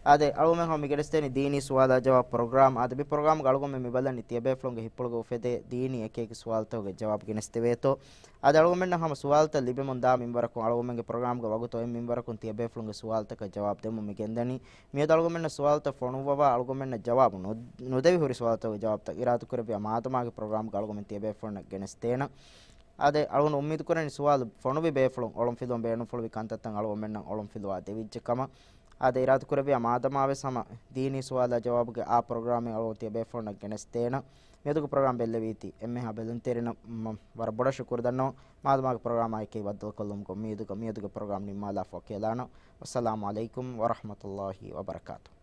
އާދެ، އަޅުގަނޑު މި ގެނެސްދޭނީ ދީނީ ސުވާލާ ޖަވާބު ޕްރޮގްރާމް. އާދެ، މި ޕްރޮގްރާމްގަ އަޅުގަނޑުމެން މި ބަލަނީ ތިޔަބޭފުޅުންގެ ހިތްޕުޅުގަ އުފެދޭ ދީނީ އެކިއެކި ސުވާލުތަކުގެ ޖަވާބު ގެނެސްދެވޭތޯ. އާދެ، އަޅުގަނޑުމެންނަށް ހަމަ ސުވާލުތައް ލިބެމުން ދާ މިންވަރަކުން އަޅުގަނޑުމެންގެ ޕްރޮގްރާމްގެ ވަގުތު އޮތް މިންވަރަކުން ތިޔަބޭފުޅުންގެ ސުވާލުތަކަށް ޖަވާބު ދެމުން މި ގެންދަނީ. މިއަދު އަޅުގަނޑުމެންނަށް ސުވާލުތައް ފޮނުއްވަވާ، އަޅުގަނޑުމެންނަށް ޖަވާބު ނު-، ނުދެވި ހުރި ސުވާލުތަކުގެ ޖަވާބުތައް އިރާދަކުރެއްވިޔާ މާދަމާގެ ޕްރޮގްރާމްގަ އަޅުގަނޑުމެން ތިޔަބޭފުޅުންނަށް ގެނެސްދޭނަން. އާދެ، އަޅުގަނޑު އުއްމީދު ކުރަނީ ސުވާލު ފޮނުވި ބޭފުޅުން އޮޅުންފިލުވަން ބޭނުންފުޅުވި ކަންތައްތައް އަޅުގަނޑުމެންނަށް އޮޅުންފިލުވާ ދެވިއްޖެ ކަމަށް. އާދެ، އިރާދަކުރެއްވިޔާ މާދަމާވެސް ހަމަ ދީނީ ސުވާލާ ޖަވާބުގެ އާ ޕްރޮގްރާމެއް އަޅުގަނޑު ތިޔަބޭފުޅުންނަށް ގެނެސްދޭނަން. މިއަދުގެ ޕްރޮގްރާމް ބެއްލެވީތީ އެންމެހާ ބެލުންތެރިންނަށް ވަރަށް ބޮޑަށް ޝުކުރު ދަންނަވަން. މާދަމާގެ ޕްރޮގްރާމާއެކީ ވައްދަލުކޮށްލުމުގެ އުއްމީދުގަ މިއަދުގެ ޕްރޮގްރާމް ނިންމާލާފަ ކިޔަލާނަން. ވައްސަލާމު ޢަލައިކުމް ވަރަޙްމަތުﷲ ވަބަރަކާތުހު.